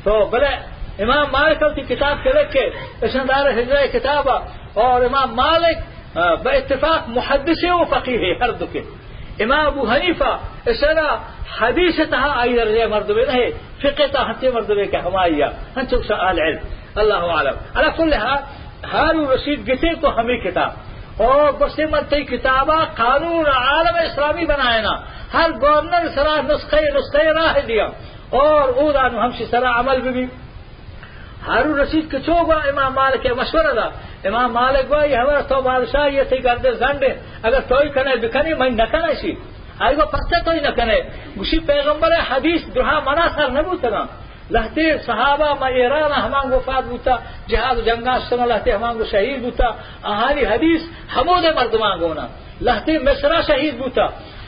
تو بلے امام مالک وتی کتاب کے لکھے، ایشان دار ہجرہ کتابا، اور امام مالک، آ، بہ اتفاق محدثے و فقیہے ہر دو کے۔ امام ابو حنیفہ، اشرا حدیث تہا آئی درجہ مردمے نہ، فقہ تہا ہنچے مردمے کہ ہمائی آ، ہنچو شاہ اہل علم۔ اللہ اعلم۔ علی کل حال، ہارون رشید گتے کو ہمیں کتاب اور گوشتے من تئی کتابا قانون عالم اسلامی بنائے نا، ہر گورنر سرا نسخے، نسخے راہ دیا اور او دانو ہمشی سرا عمل بھی۔ ہارون رشید کہ چو گوا امام مالک ء مشورہ دا، امام مالک گوا یہ ہبر تو بادشاہ یہ تئی گردے زنڈے، اگر توئی کنے بکنے من نہ کنے شی۔ آئی گوا پرچہ توئی نہ کنے؟ گوشی پیغمبر حدیث درہا منا سر نہ بوتگا۔ لہتے صحابہ ما ایران ہمانگ وفات بوتا، جہاد و جنگا اشتگا، لہتے ہمانگ شہید بوتا، آہانی حدیث ہمودے مردمان گونا۔ لہتے مصرا شہید بوتا،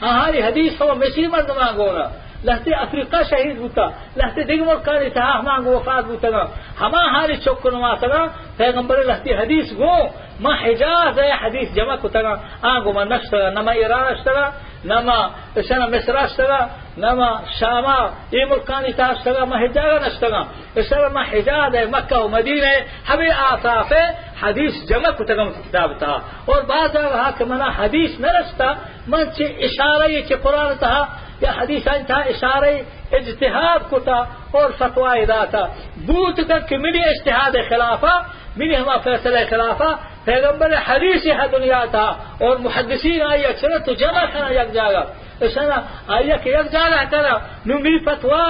آہانی حدیث ہما مصری مردمان گونا۔ لہتے افریقہ شہید بوتا، لہتے دگہ ملکانی تہا ہمانگو وفات بوتگاں، ہما ہانی چک نماسگاں پیغمبر لہتی حدیث گوں، ما حجاز ء حدیث جمع کتگاں، آنگو ما نشتگاں، نہ ما ایران اشتگاں، نہ ما اشنا مصر اشتگاں، نہ ما شاما اے ملکانی تہا اشتگاں، ما حجاز نشتگاں۔ اشنا ما حجاز ء مکہ و مدینہ ء ہمے آصاف ء حدیث جمع کتگاں کتاب تہا۔ اور بعض جاگہ کہ منا حدیث نہ رستا، من چہ اشارہ چہ قرآن تہا یا حدیثانی تہا اشارہ اجتہاد کتا اور فتوی داتا۔ بوت کن کہ منی اجتہاد خلافا، منی ہما فیصلہ خلافا پیغمبر حدیث ہے دنیا تہا اور محدثین آئی اکثرت تو جمع کنا یک جاگہ۔ اشنا آئی کہ یک جاگہ کنا، نو منی فتوی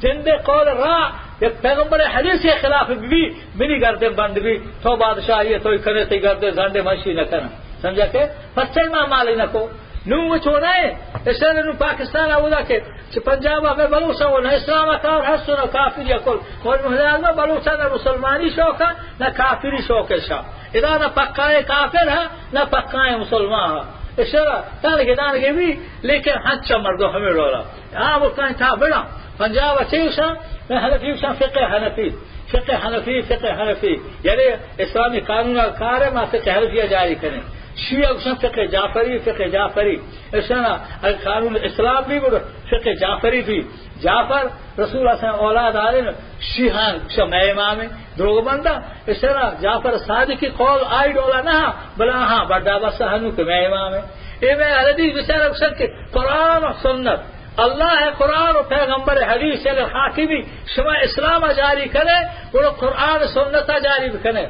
جندے قول را یک پیغمبر حدیث خلاف بھی، منی گردن بند بھی، تو بادشاہی توئی کنے، تئی گردن زنڈے منشی نہ کنا۔ سمجھا کہ پرچہ امام مالک نہ کو؟ نوں وہ چونائے، اسے نوں پاکستان آودا کہ چہ پنجاب ء بلوچ ء نہ اسلام ء کار ہست و نہ کافری ء کل۔ مول محمد اعظم بلوچ ء نہ مسلمانی شوق ء نہ کافری شوق ء شا۔ ادا نہ پکائیں کافر ء نہ پکائیں مسلمان ء۔ اشرا دانگے دانگے بھی، لیکن ہنچا مردم ہمیں ڈولا۔ آ ملکانی تھا بڑا۔ پنجاب ء چیشا، میں حنفی شا فقہ حنفی۔ فقہ حنفی، فقہ حنفی، یعنی اسلامی قانون ء کار ء ما فقہ حنفی ء جاری کنیں۔ شیعہ گوشن فقہ جعفری، فقہ جعفری۔ اشانا اگر قانون اسلام بھی گڑ فقہ جعفری بھی۔ جعفر رسول اللہ صلی اللہ علیہ وسلم اولاد آلن، شیعہ گوشن میں امام ہیں، دروگ بندہ۔ اشانا جعفر صادق کی قول آئی ڈولا نہ، بلا ہاں بڑا بس ہنو کہ میں امام ہیں۔ اے میں حدیث بیچارہ گوشن کہ قرآن و سنت اللہ ء قرآن و پیغمبر حدیث اگر حاکمی شما اسلام ء جاری کنے، گڑا قرآن سنت ء جاری بکنے۔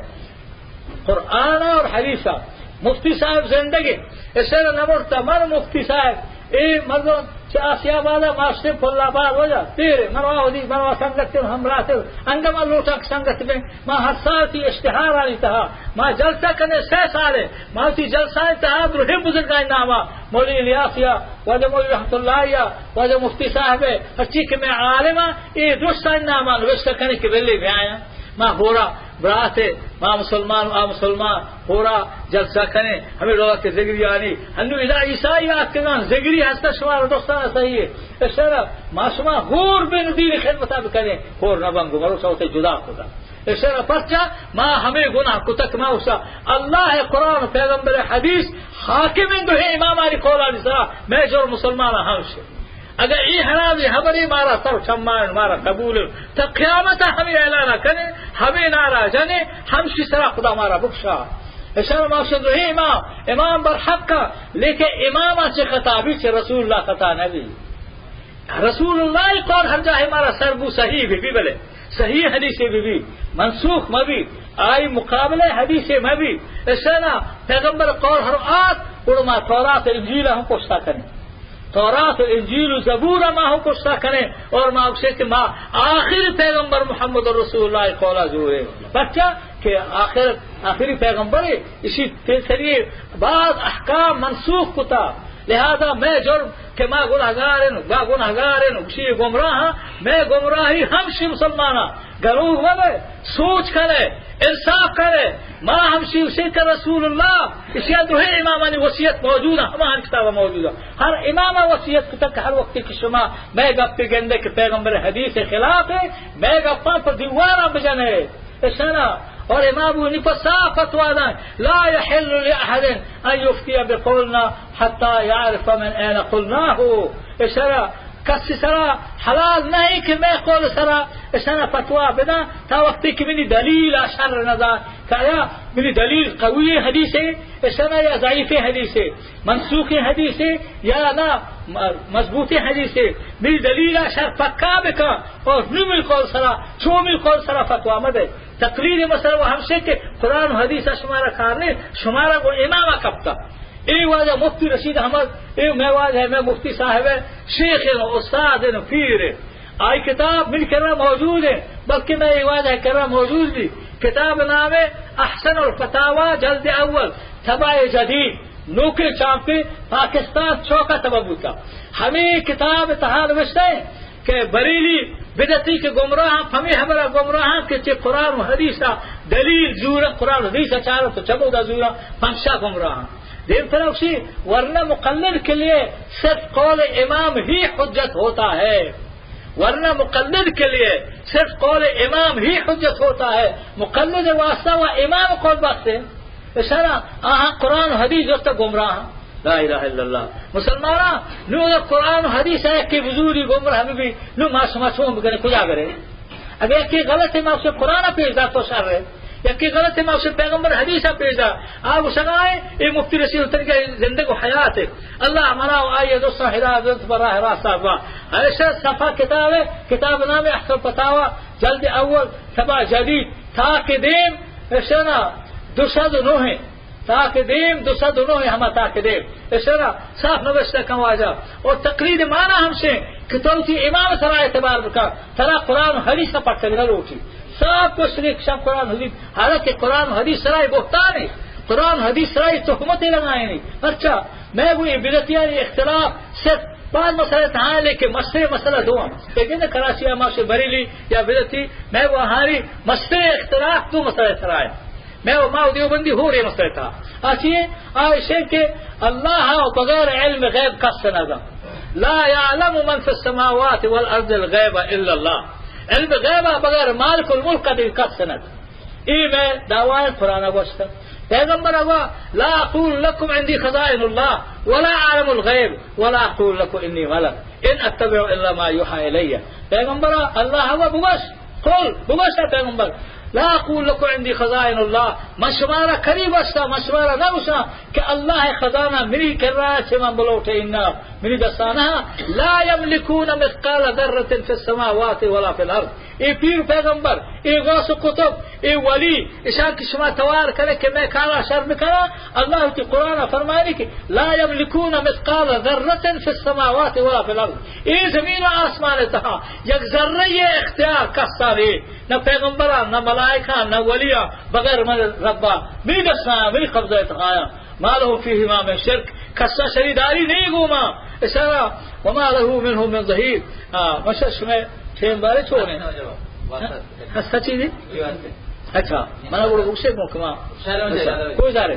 قرآن اور حدیث ء۔ مفتی صاحب زندگی، اسے نہ مرتا۔ من مفتی صاحب، اے مردم چہ آسیا بادا ماسٹر پل آباد وجہ تیرے، من وہدی، من وہاں سنگت ہمراہ تھے، انگا ما لوٹا سنگت میں، ما ہر سال تی اشتہار آنی تہا، ما جلسہ کنے سہ سالے، ما تی جلسہ تہا درہیں بزرگانی ناما، مولوی الیاس یا واجہ مولوی رحمت اللہ یا واجہ مفتی صاحب ہے، ہرچی کہ میں عالم ہاں، اے درستانی ناما نوشتہ کنے کہ بلے بیایا۔ ما ہورا برات ہے، ما مسلمان، آ مسلمان، ہورا جلسہ کنے، ہمیں لوگا کہ زگری آنی، ہنو ادا عیسائی آتکگان، زگری ہستا شمارا درستانا صحیح ہے۔ اشارہ ما شما ہور بین دین خدمتا بکنے، ہور نبنگو، مرو سوتے جدا کتا۔ اشرا پرچا ما ہمے گناہ کتک، ما اسا اللہ قرآن و پیغمبر حدیث حاکم، دوہیں امامانی قولانی سرا میں جور مسلمان ہمش۔ اگر اے حرامی حبری مارا سر چمان مارا قبول، تا قیامت ہمیں اعلان کنے، ہمیں نعرہ جنے، ہمشی سرا خدا مارا بخشا۔ اشرا ما اسا دوہیں امام، امام بر حق، لیکن امام چہ خطا بھی، چہ رسول اللہ خطا نبی۔ رسول اللہ قول ہر جاہے مارا سر بو صحیح بی بی، بلے صحیح حدیثے بی بی، منسوخ مبی، آئی مقابلہ حدیثے مبی۔ اشانا پیغمبر قول ہر آت، گڑا ما تورات و انجیل ہم پشتا کنیں۔ تورات و انجیل و زبور ما ہم پشتا کنیں اور ما گوشے کہ ما آخری پیغمبر محمد رسول اللہ قولا زورے۔ پرچا کہ آخر، آخری پیغمبر ہے، اسی پیسری بعض احکام منسوخ کتا۔ لہذا میں جرم کہ ما گناہگارن، ما گناہگارن، گوشی گمراہ، میں گمراہی ہمشی مسلمانا گروہ مبے، سوچ کرے، انصاف کرے۔ ما ہمشی اسے کہ رسول اللہ، اسی دوہیں امامانی وصیت موجود ہے، ہماہانی کتاب موجود ہے۔ ہر امام وصیت کتا کہ ہر وقت کہ شما میں گپ گندے کہ پیغمبر حدیث خلاف ہے، میں گپاں پر دیواراں بجنے۔ اشانا اور امام ابو حنیفہ صاف فتوا دائیں، لا يحل لأحد أن يفتي بقولنا حتى يعرف من أين قلناه۔ اشارہ کسی سرا حلال نہ ایں کہ مئے قول سرا اشانا فتویٰ بداں، تا وقتی کہ منی دلیل آ شر نہ داں، کہ آیا منی دلیل قوی حدیثے اشانا یا ضعیف حدیثے، منسوخ حدیثے یا نہ م-، مضبوط حدیثے، منی دلیل آ شر پکا بکن اور نو منی قول سرا، چو منی قول سرا فتویٰ مدے۔ تقلید مسئلہ و ہمشے کہ قرآن و حدیث شمارا کار نے، شمارا گو امام کپتا۔ اے واجہ مفتی رشید احمد، اے مئے واجہ، مئے مفتی صاحب ہے، شیخ و استاد و پیر ہے۔ آئی کتاب من کرا موجود ہے، بلکہ مئے اے واجہ کرا موجود بھی۔ کتاب نام ہے احسن الفتاوی، جلد اول، طبع جدید، نوکیں چاپے، پاکستان چوکا طبع بوتا۔ ہمیں کتاب تہا نوشتہ ہے کہ بریلی بدعتی کہ گمراہ ہیں، ہمیں ہمارا گمراہ ہیں کہ چہ قرآن و حدیث دلیل زورا، قرآن و حدیث چارا تو چمودا زورا، پمشا گمراہ ہیں۔ دیم ترا گوشی، ورنہ مقلد کے لیے صرف قول امام ہی حجت ہوتا ہے، ورنہ مقلد کے لیے صرف قول امام ہی حجت ہوتا ہے۔ مقلد واسطہ و امام قول بس ہے۔ اشارہ آہاں قرآن و حدیث جوتا گمراہ ہیں۔ لا الہ الا اللہ۔ مسلماناں، نو اگر قرآن و حدیث ہے کہ بزوری گمراہ بھی، نو ما شما چون بکنے، کجا برے؟ اگر یکی غلط ہے، ما اسے قرآن پیش دار تو شر ہے۔ یکی غلط ہے، ما اسے پیغمبر حدیث پیش دار۔ آ گوشگا ہے، اے مفتی رشید تنگہ زندگ و حیات ہے۔ اللہ ہمارا و آئی دوستاں ہدایت پر راہ راست آبا۔ ایسا صفحہ کتاب ہے، کتاب نام ہے احسن فتاوی، جلد اول، طبع جدید، تاکہ دیم، ایسا نا، دو سد و نو ہے۔ تاکہ دیم، دو سد و نو ہما تاکہ دیم۔ اشرا صاف نوشتہ کن واجہ۔ اور تقلید مانا ہمشے کہ تو وتی امام سرا اعتبار بکن، ترا قرآن و حدیث پٹک نہ لوٹی۔ صاف گوشت کہ شام قرآن حدیث، حالانکہ قرآن و حدیث سرا بہتان ہے، قرآن و حدیث سرا تہمت لگائیں۔ پرچا؟ مئے گوں اے بدعتیانی اختلاف صرف بعض مسئلہ تہا ہے، لیکن مستریں مسئلہ دو ہیں۔ لیکن کراچی ہما سے بریلی یا بدعتی، مئے گوں ہاری مستریں اختلاف دو مسئلہ سرا ہے۔ مئے و ما و دیوبندی ہورے مسئلہ تہا۔ آ چی ہے؟ آ ایشے کہ اللہ و بغیر علم غیب کس نہ زان۔ لا یعلم من فی السماوات والارض الغیب الا اللہ۔ علم غیب بغیر مالک الملک دے کس نہ زان۔ اے مئے دعوی قرآن گوشت۔ پیغمبر گوا، لا اقول لکم عندی خزائن اللہ ولا اعلم الغیب ولا اقول لکم انی ملک ان اتبع الا ما یوحی الی۔ پیغمبر، اللہ گوا بگوش، قل، بگوشتا پیغمبر، لا اقول لکم عندی خزائن اللہ، من شمارا قریب استا، من شمارا نہ گوشاں کہ اللہ خزانہ منی کرا چہ من بلوٹے، انا، منی دستا نہ۔ لا یملکون مثقال ذرة فی السماوات ولا فی الارض۔ اے پیر پیغمبر، اے غوث و قطب، اے ولی، اشان کہ شما توار کرے کہ مئے کارا شر بکنا، اللہ وتی قرآن فرمانی کہ لا یملکون مثقال ذرة فی السماوات ولا فی الارض۔ اے زمین و آسمان تہا یک ذرہ اختیار کسا نے، نہ پیغمبران، نہ ملائکان، نہ ولیان، بغیر من ربا، منی دستان، منی قبضہ تہا آیاں۔ ما له فیهما من شرک، کسا شریداری نہیں گوما، اشارہ، وما له منهم من ظهیر۔ آ، مشہ شمئے ٹیم بارے چونے؟ ہاں، سچی دی؟ اچھا، منا گوڑا بگشے گو کما۔ اچھا، گوش دارے۔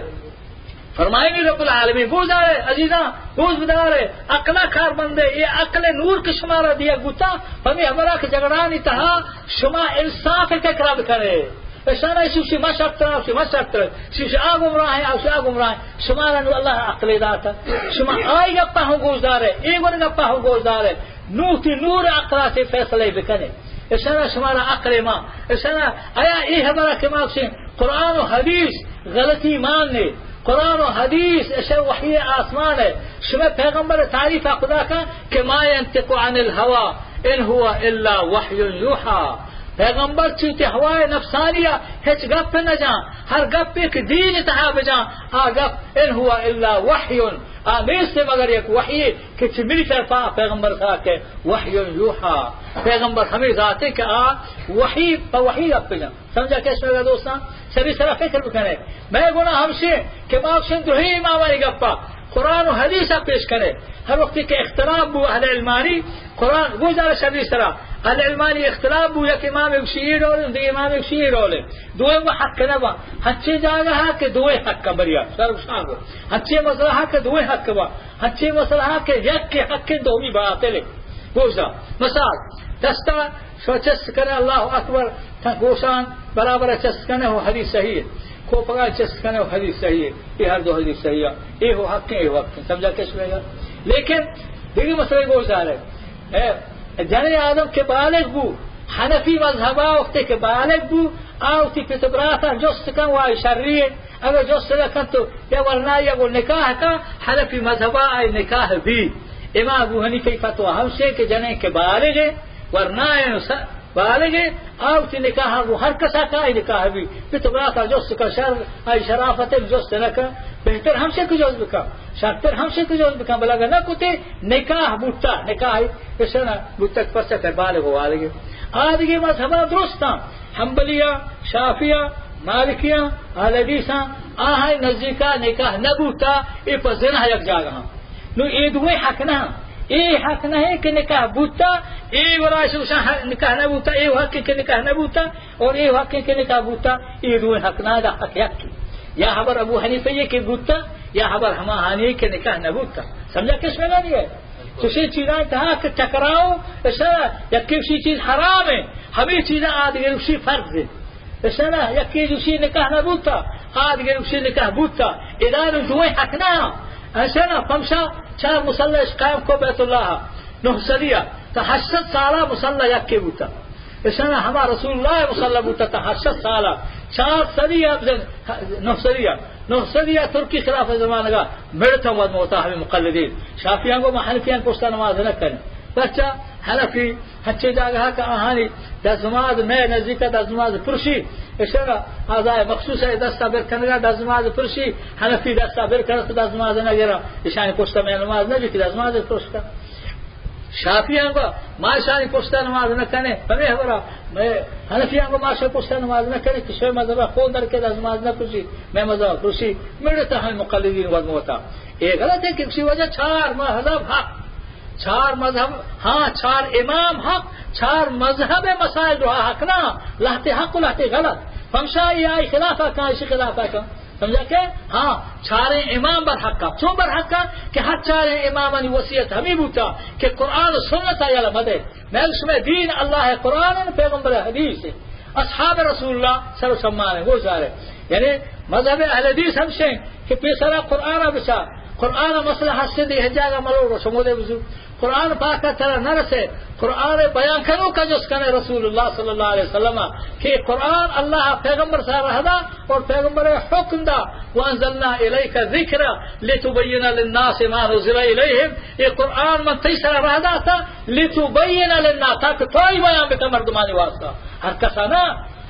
فرمائنی رب العالمین، گوش دارے، عزیزاں، گوش بدارے، عقلا کار بندے، اے عقل نور کہ شمارا دیا گوتا، ہمیں ہمارا کہ جھگڑانی تہا شما انصاف کے کرا بکنے۔ اشانا شیشی ما شرتر، شیشی ما شرتر، شیشی آ گمراہ ہیں، آ شیشی آ گمراہ ہیں۔ شمارا نو اللہ عقل داتا۔ شما آئی گپا ہم گوش دارے، اے گون گپا ہم گوش دارے۔ نو تی نور عقلا سے فیصلے بکنے۔ اشانا شمارا عقل ما۔ اشانا آیا اے حبرہ کہ ما اسے قرآن و حدیث غلطی مان نے۔ قرآن و حدیث اشے وحی آسمان ہے۔ شما پیغمبر تعریف خدا کا کہ ما ينطق عن الهوى ان هو الا وحی یوحی۔ پیغمبر چوتی ہوائے نفسانی ہچ گپ نہ جان، ہر گپے کہ دین تہا بجان، آ گپ ان هو الا وحی، آ نیست مگر یک وحی کہ چہ منی طرفا پیغمبر سرا کہ وحی یوحی۔ پیغمبر ہمیں ذاتے کہ آ وحی پہ وحی گپ جان۔ سمجھا کہ شما دوستاں، سبھی سرا فکر بکنے۔ مئے گناہ ہمشے کہ ما گوشن دوہیں امامانی گپا قرآن و حدیثا پیش کنے۔ ہر وقتی کہ اختلاف بو اہل علمانی، قرآن گوش دار شبی سرا، اہل علمانی اختلاف بو، یک امام گوشی اے ڈولے، دیگہ امام گوشی اے ڈولے۔ دوئیں و حق نہ با۔ ہنچیں جاگہ ہا کہ دوئیں حق بریا۔ سر گوشان گو۔ ہنچیں مسئلہ ہا کہ دوئیں حق با۔ ہنچیں مسئلہ ہا کہ یک کے حق دومی باطل ہے۔ گوش دار۔ مثال، دستا شما چست کنے، اللہ اکبر، تاں گوشان برابر چست کنے، ہو حدیث صحیح ہے۔ کوپگا چست کنے، ہو حدیث صحیح ہے۔ یہ ہر دو حدیث صحیح ہے۔ یہ ہو حق ہے، یہ ہو حق ہے۔ سمجھا کہ شما؟ لیکن دیگہ مسئلہ گوش دار ہے۔ اے جنیں آدم کہ بالغ بو، حنفی مذہبا وقتے کہ بالغ بو، آ وتی پت و براتاں جست کن و آئی شری انت۔ اگر جست نہ کن تو یا ورنائی گو نکاح کن، حنفی مذہبا آئی نکاح بی۔ امام ابو حنیفہ ای فتوی ہمشے کہ جنیں کہ بالغ انت، ورنائیں س-، بالغ انت، آ وتی نکاح گو ہر کسا کن آئی نکاح بی۔ پت و براتاں جست کن، شر، آئی شرافت جست نہ کن، بہتر ہمشے کہ جست بکن۔ شرتر ہمشے کہ جست بکن، بلے اگاں نہ کتے، نکاح بوتا، نکاح اشانا بوتا کہ پرچا کہ بالغ و والغ۔ آ دگہ مذہباں درستاں، حنبلیاں، شافعیاں، مالکیاں، اہل حدیثاں، آہاں نزدیکا نکاح نہ بوتا، اے پہ زنا یک جاگہ ہاں۔ نو اے دوئیں حق نہ، اے حق نہ ہے کہ نکاح بوتا، اے ولا شوشاں نکاح نہ بوتا، اے حق کہ نکاح نہ بوتا، اور اے حق کہ نکاح بوتا، اے دوئیں حق نہ، دا حق یک۔ یا حبر ابو حنیفہ یہ کہ بوتا، یا حبر ہما ہانی کہ نکاح نہ بوتا۔ سمجھا کس میں نہیں ہے؟ چوشیں چیزاں تہا کہ ٹکراؤ، ایسا یکی گوشی چیز حرام ہے، ہمے چیزاں آدگہ گوشی فرض ہے۔ ایسا نا، یکی گوشی نکاح نہ بوتا، آدگہ گوشی نکاح بوتا۔ ادا نو دوئیں حق نہ۔ ایسا نا، پمشا چار مصلی اش قائم کو بیت اللہ، نو سدیا، تا ہشت سد سالا مصلی یکی بوتا۔ ایشانا ہما رسول اللہ مصلی بوتا تا ہشت سد سالا، چار سدی ء بزن، نہ سدی ء، نہ سدی ء ترکی خلافت زمانگا مڑتا وت موتا ہمے مقلدین۔ شافعیاں گو ما حنفیاں پشتا نماز نہ کنیں۔ پرچا؟ حنفی ہنچیں جاگہ کہ آہانی دزنماز مئے نزدیک دزنماز پرشی، ایشانا اعضاء مخصوص ء دستا بر کنگا دزنماز پرشی، حنفی دستا بر کنت دزنماز نہ گرا، ایشانی پشتا مئے نماز نہ بیت دزنماز پرشتا۔ شافعیاں گو ما شانی پشتا نماز نہ کنیں، ہمے حبرا، مئے حنفیاں گو ما شانی پشتا نماز نہ کنیں، کہ شے مذہب خون در کے نماز نہ پرسی، مئے مذہب پرسی، میرے تو ہمیں مقلدین ود موتا۔ اے غلط ہے کہ کسی وجہ چار مذہب حق، چار مذہب، ہاں، چار امام حق، چار مذہب مسائل دوہا حق نہ، لہتے حق و لہتے غلط۔ پمشا یہ آئی خلافا کن، اسی خلافا کن۔ سمجھا کہ؟ ہاں، چاریں امام برحق ء۔ چون برحق ء؟ کہ ہر چاریں امامانی وصیت ہمیں بوتا کہ قرآن و سنت ء یلہ مدے۔ میں شمئے دین اللہ ء قرآن ء پیغمبر ء حدیث ء، اصحاب رسول اللہ سر و سمان ء گوشدارے۔ یعنی مذہب اہل حدیث ہمشیں کہ پیسرا قرآن ء بچا، قرآن ء مسئلہ ہستے دی ہجاگا ملو رو شمودے بزو۔ قرآن پاک ء ترا نہ رسے، قرآن ء بیان کنوکا جست کنے رسول اللہ صلی اللہ علیہ وسلم ء کہ قرآن اللہ ء پیغمبر سرا رہ دا اور پیغمبر ء حکم دا، وانزلنا الیک الذکر لتبین للناس ما نزل الیہم، یہ قرآن من تئی سرا رہ داتا لتبین للناس، تاکہ تو ہی بیان بکن مردمانی واسطہ، ہر کسا نہ۔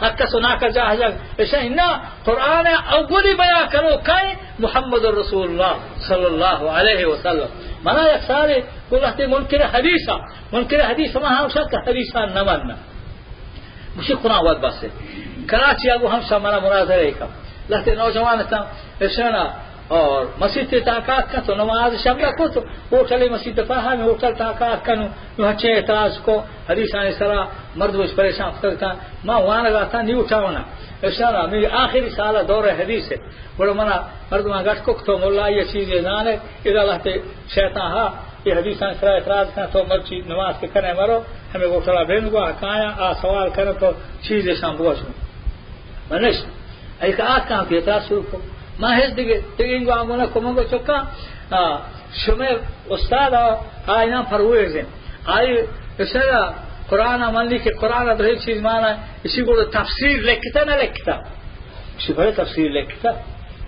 حق سنا کا جاہ جگ اشاں۔ انا قرآن اولی بیان کنوکائیں محمد رسول اللہ صلی اللہ علیہ وسلم۔ منا یک سالے گو لہتے منکر حدیثا، منکر حدیث ہما ہمشا کہ حدیثا نہ مننا۔ گوشی قرآن وت بس ہے۔ کراچی آگو ہمشا منا مناظرہ ایک لہتے نوجوان تھا، اشانا اور مسیت ء تاکات کن تو نماز شب نہ کو تو ہوٹل مسیت پہ ہمیں ہوٹل تاکات کنو، نو ہچے اعتراض کو، حدیثانی سرا مردم اش پریشان کتگ تاں۔ ما وانگا تاں نیو ٹاؤن ء، اشارا میری آخری سال ء دور حدیث ہے۔ گڑا منا مردماں گٹ کو تو ملا یہ چیزے زانے، ادا لہتے شیطان ہا، یہ حدیثانی سرا اعتراض کن تو مرچی نماز کے کنے مرو، ہمیں ہوٹل ء بین گوا کایا آ سوال کن تو چیزے شان بوشن۔ منش، ایک آتکاں کہ اعتراض شروع کو۔ ما ہیچ دگہ، دگہ انگو آنگو نہ کو، منگو چکاں، آ، شمے استاد آ، آ انعام پرویز ہیں۔ آئی اسے قرآن من لی کہ قرآن ء درہیں چیز مانا، اسی گوڑ تفسیر لکھتا نہ لکھتا؟ اسی بڑے تفسیر لکھتا۔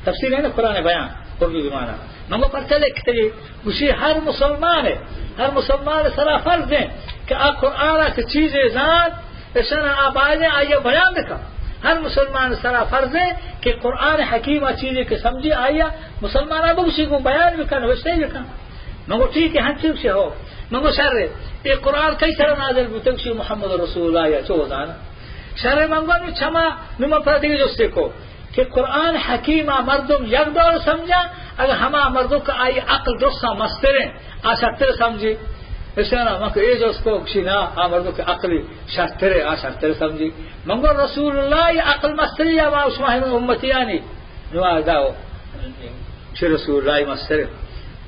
تفسیر ہے نا قرآن بیان، اردو زمانہ۔ منگو پرچہ لکھتے گی؟ گوشی ہر مسلمان ہے، ہر مسلمان سرا فرض ہے کہ آ قرآن ء کہ چیزے زان، اشانا آ بائدیں آئی ء بیان بکن۔ ہر مسلمان سرا فرض ہے کہ قرآن حکیم ء چیزے کہ سمجھی آئی ء مسلمان ء بگوشی گوں بیان بکن، نوشتہ بکن۔ من گو ٹھیک ہے، ہنچو گوشی ہو۔ من گو شر ہے، اے قرآن کئی سرا نازل بوتگ؟ گوشی محمد رسول اللہ یا چو زانا۔ شر ہے، من گو نو چما، نو من پر دیگه جستے کو۔ کہ قرآن حکیم آ مردم یک ڈول سمجھا، اگر ہما مردم کہ آئی عقل درستاں مستریں، آ شرتر سمجھی۔ اشانا من کہ اے جست کو، گشی نا، آ مردم کہ عقلی شرترے، آ شرتر سمجھی۔ من گو رسول اللہ ای عقل مستری یا ما شما ہمیں امتیانی؟ نو آ داو چہ رسول اللہ ای مستریں۔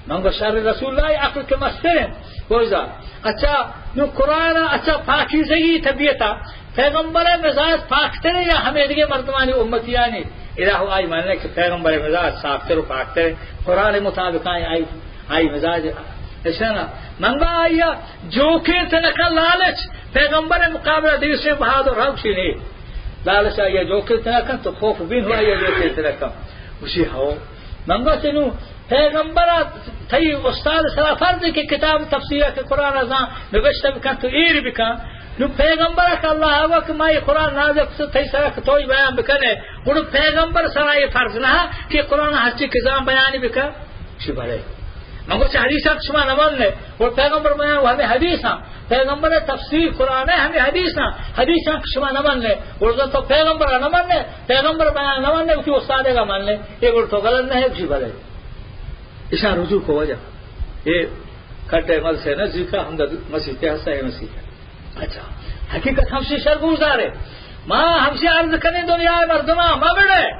من گو شر، رسول اللہ ای عقل کہ مستریں۔ گوشدا، اچھا، نو قرآن ء، اچھا، پاکیزگی طبیعت ء پیغمبر ء مزاج پاکتر یا ہمے دگہ مردمانی امتیانی؟ الہ آئی مانے کہ پیغمبر ء مزاج صافتر و پاکتر، قرآن مطابق آئی، آئی، آئی مزاج ایشانا منگا آیا جوکے تنکا لالچ، پیغمبر مقابلہ دیوشے بہادر روشی نے۔ لالچ آیا جوکے تنکا تو خوف بین ہوا آیا جوکے تنکا۔ اسی ہو۔ منگا چنو پیغمبر تئی استاد سرا فرض کہ کتاب تفسیر کہ قرآن زان نوشتہ بکن تو ایر بکن۔ نو پیغمبر کہ اللہ ہوا کہ ما یہ قرآن نازل کتو تئی سرا کہ توئی بیان بکنے۔ گڑو پیغمبر سرا یہ فرض نہ کہ قرآن ہرچی کہ زان بیانی بکن۔ چی بلے؟ من گوشت، حدیثاں کہ شما نہ مننے، اور پیغمبر بیان و ہمیں حدیثاں، پیغمبر تفسیر قرآن ہے، ہمیں حدیثاں، حدیثاں کہ شما نہ مننے، اور تو پیغمبر نہ مننے، پیغمبر بیان نہ مننے، وتی استاد کا مننے، یہ گڑ تو غلط نہ ہے، چی بلے؟ ایشاں رجوع کو وجہ، یہ کٹے مدرسے نزدیکا، ہمدا مسیتے ہستا ہے مسیتے۔ اچھا، حقیقت ہمشی شر گوشدارے۔ ما ہمشی عرض کنیں دنیا مردماں، ما بڑے۔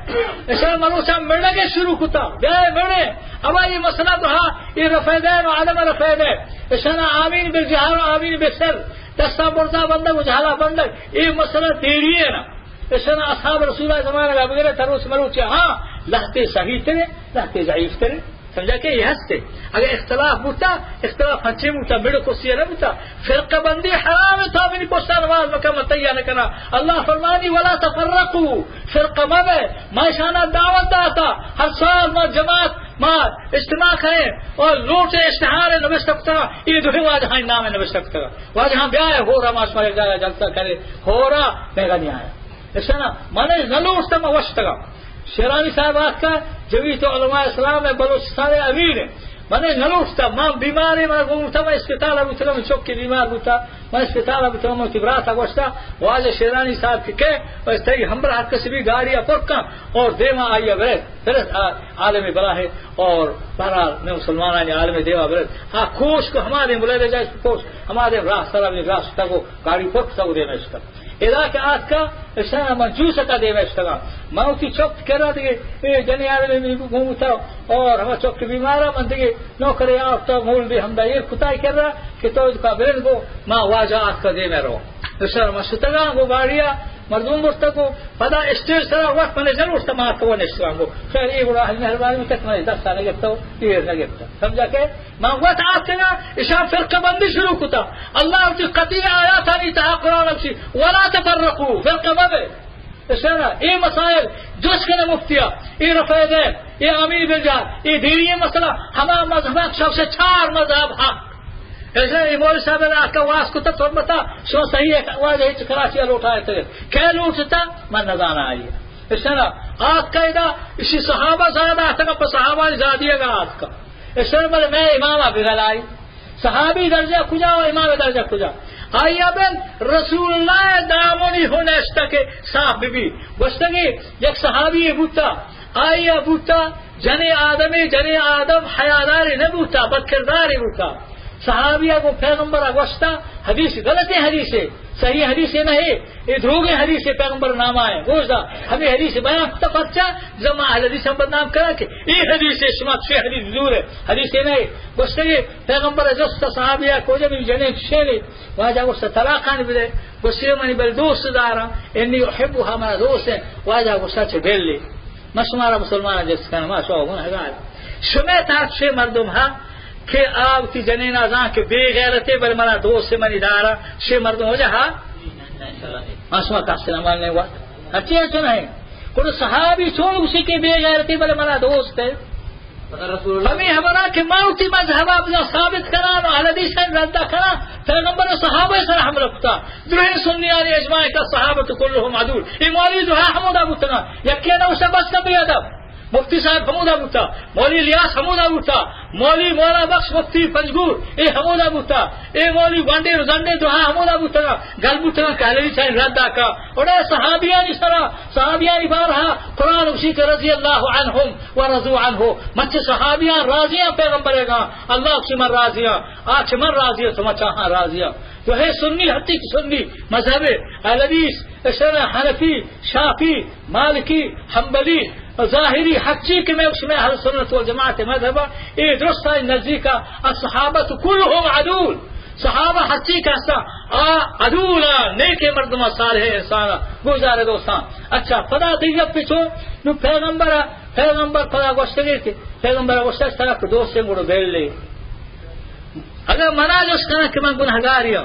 ایشاں مروچاں مڑگے شروع کتا، بیائے مڑے۔ ابا یہ مسئلہ تو ہا، یہ رفع دین و عدم رفع دین۔ ایشاں آمین بالجہر و آمین بالسر۔ دستاں برزا بندگ و جہلا بندگ۔ یہ مسئلہ دیری ہے نا۔ ایشاں اصحاب رسول اللہ زمانہ کا بگڑے تروس مروچے۔ ہاں، لہتے صحیح ترے، لہتے ضعیف ترے۔ سمجھا کہ یہ ہستے۔ اگر اختلاف بوتا، اختلاف ہنچے بوتا، مڑ کسی نہ بوتا۔ فرقہ بندی حرام ہے، تو منی پشتا نماز مکہ متیا نہ کنا۔ اللہ فرمانی، "ولا تفرقوا"، فرقہ مبے۔ ما شانا دعوت داتا، ہر سال ما جماعت، ما اجتماع کریں اور لوٹ اشتہار نوشتہ کتا، یہ دوہیں واجہاں نام نوشتہ کتا۔ واجہاں بیائے، ہورا ما شمار جایا جلسہ کرے، ہورا میگا نہیں آیا۔ ایشانا من نہ لوٹتا، من وشتگا۔ شیرانی صاحب آتکا، جمعیت علماء اسلام ہے، بلوچستان امیر ہے۔ من نہ لوٹتا، من بیمارے، من گوتا، من اسپتال بوتگا، من چوکی بیمار بوتا، من اسپتال بوتگا، من وتی براتا گوشتا، واجہ شیرانی صاحب کہ کئے، بس تئی ہمراہ کس بھی گاڑی پر کن اور دیما آئی برے، برے عالم بلاہ ہے اور بہرحال میں مسلمانانی عالم دیما برے۔ ہاں، کوش کو ہمارے ملے جائے کوش، ہمارے راہ سرا بھی راہ ستا کو گاڑی پر ستا کو دیما اشتا۔ ادا کہ آتکا، اشاں من جوسکا دیما اشتگا۔ من وتی چک کرا دگہ، اے جنی آدمی منی گون بوتا اور ہما چک بیمارا، من دگہ نوکرے آفتا مولوی ہمدا ایر کتا کرا کہ تو ادکا برن گو، ما واجہ آتکا دیما رو۔ اشاں من شتگا گو گاڑیا، مردم برتا گو، پدا اسٹیج سرا وقت من جن اٹھتا ما تو نشتگا گو۔ خیر، اے گڑا اہل مہربانی تک من دستا نہ گپتا، ایر نہ گپتا۔ سمجھا کہ من وت آتکگاں، اشاں فرقہ بندی شروع کتا۔ اللہ وتی قطعی آیاتانی تہا قرآن گوشی، "ولا تفرقوا"، فرقہ مبے۔ اشاں اے مسائل جوش کنے مفتیا، اے رفع دین، اے آمین بالجہر، اے دیری مسئلہ، ہما مذہب شب سے چار مذہب حق۔ ایسے اے مولوی صاحب نے آکا واس کتا تربتا، شو صحیح ہے، واجہ ہچ کراچی لوٹا ہے تے۔ کئے لوٹتا؟ من نزانا آئی۔ اشاں آتکا ادا، اشی صحابہ زیادہ آتکا، پہ صحابہ زیادی اگا آتکا۔ اشرف بلے مئے امام ءَ بگلائی۔ صحابی درجہ کجا و امام درجہ کجا؟ آئی ءَ بل رسول اللہ ءِ دامنی ہون اشتہ کہ صاف بہ بی۔ گوشتگی یک صحابی بوتا، آئی ءَ بوتا جنیں آدمے، جنیں آدم حیادارے نہ بوتا، بدکردارے بوتا۔ صحابی ءَ گوں پیغمبر ءَ گوشتا، حدیث غلطیں حدیثے۔ صحیح حدیثے نہ ہے، اے دروگیں حدیثے، پیغمبر نامہ ہے۔ گوش دا، ہمیں حدیث بیان کتا، پرچا زما اہل حدیث ہم بدنام کرا کہ اے حدیثے، شما چے حدیث زور ہے، حدیثے نہ ہے۔ گوشتے پیغمبر جست صحابی ءَ، کوجا بھی جنین چشینے؟ واجہ گوشتا طلاقانی بدے۔ گوشتے منی بل دوست دارا، انی احبها، منا دوست ہے۔ واجہ گوشتا چے بلی۔ من شمارا مسلمان جست کنم، ما شما گناہگار۔ شمئے تہا چے مردم ہا کہ آ وتی جنینا زان کہ بے غیرتے، بلے منا دوست منی دارا، چے مردم ہو جا ہا؟ ما شما کس نہ ماننے وقت۔ ہچی ہے چون ہے؟ کوئی صحابی چون گوشی کہ بے غیرتے، بلے منا دوست ہے؟ ہمیں ہمارا کہ ما وتی مذہب ءَ بزاں ثابت کنان و اہل حدیث ءَ رد کنان، پیغمبر و صحابہ سر حملہ کتا۔ درہیں سنیانی اجماع کہ الصحابۃ کلھم عدول۔ اے مولوی دہا ہمودا بوتگاں۔ یکے نہ گوشتا بس کن بے ادب۔ مفتی صاحب ہمودا بوتا۔ مولوی الیاس ہمودا بوتا۔ مولوی مولا بخش مفتی پنجگور اے ہمودا بوتا۔ اے مولوی گونڈے و زنڈے دہا ہمودا بوتگاں۔ گل بوتگاں کہ اہل حدیث ءَ رد آکا۔ اور اے صحابیانی سرا، صحابیانی بارہا قرآن گوشی کہ رضی اللہ عنہم و رضوا عنہ۔ من چہ صحابیاں راضیاں، پیغمبر گا اللہ گوشی من راضیاں۔ آ چہ من راضی، تو من چاہاں راضیاں۔ تو ہے سنی، حقیقی سنی مذہب، اہل حدیث، اشرا، حنفی، شافعی، مالکی، حنبلی، ظاہری، ہرچی کہ میں اس میں اہل سنت والجماعت مذہب، اے درست ہے نزدیک الصحابۃ کلھم عدول۔ صحابہ ہرچی کہ ہستا، آ عدول، نیک مردم، صالح انسان، گوشدار دوستان۔ اچھا، پدا دیگہ پچو، نو پیغمبر، پیغمبر پدا گوشتگی کہ پیغمبر گوشتگ، سرک دوستیں گڑو بیلے۔ اگر منا جست کناں کہ من گناہگاری آں،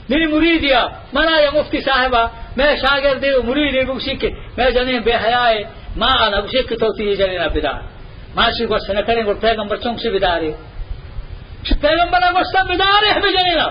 منی مریدی آ، منا یا مفتی صاحبا، مئے شاگردے و مریدے بگوشی کہ مئے جنین بے حیائے، ما آ نہ گوشے کہ تو تی جنینا بدار۔ ما شی گوشت نہ کنیں، گڑا پیغمبر چون شی بدارے؟ شی پیغمبر گوشتا بدارے ہمے جنینا۔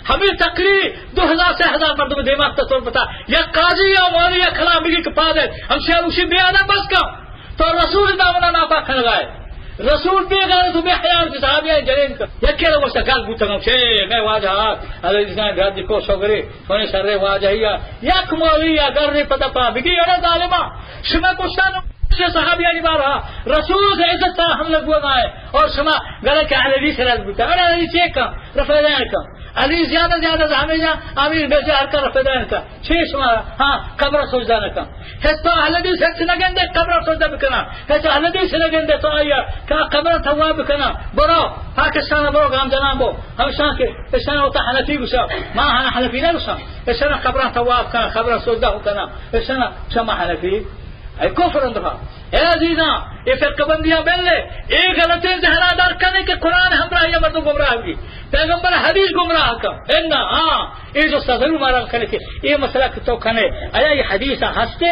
ہمے تقریر دو ہزار، سے ہزار مردم دیما تا تربتا، یک قاضی یا مولوی یا کلام بگی کہ پادے، ہم سے گوشی بیا نہ بس کن۔ تو رسول دامنا ناپاک کنگائے۔ رسول بے غیرت و بے حیا و صحابیاں جنین کا۔ یکے را گوشتا گل بوتگم، چے مئے واجہ آت، علی جان گھر دی کو شوگرے، سونے سرے واجہ یا، یک مولوی یا گرے پدا پا بگی، اڑے ظالما، شما گوشتا نو، چے صحابیانی بارا، رسول سے عزت تا ہم لگوگائے، اور شما گلے کہ اہل حدیث رد بوتا، اڑے علی چے کا، رفع دین کا۔ علی زیادہ زیادہ ہمیں جا، امیر بے جا ہر کا رفع دین کا۔ چے شما، ہاں، قبر سجدہ نہ کن۔ ہچ تو اہل حدیث ہچ نہ گندے قبر سجدہ بکنا۔ ہچ اہل حدیث نہ گندے تو آیا کہ قبر ثواب بکنا۔ برو پاکستان برو گام جنان بو۔ ہمشان کہ اشان ہوتا حنفی گشا۔ ما ہن حنفی نہ گشا۔ اشان قبر ثواب کنا، قبر سجدہ کنا۔ اشان شما حنفی۔ اے کفر اندرا۔ اے عزیزاں، اے فرقہ بندیاں بلے، اے غلطیں ذہنا در کنے کہ قرآن ہمراہ یا مردم گمراہ بی۔ پیغمبر حدیث گمراہ کا۔ انا، ہاں۔ اے جو سزا ضرور مارا کنے کہ اے مسئلہ کہ تو کنے، آیا اے حدیث ہستے؟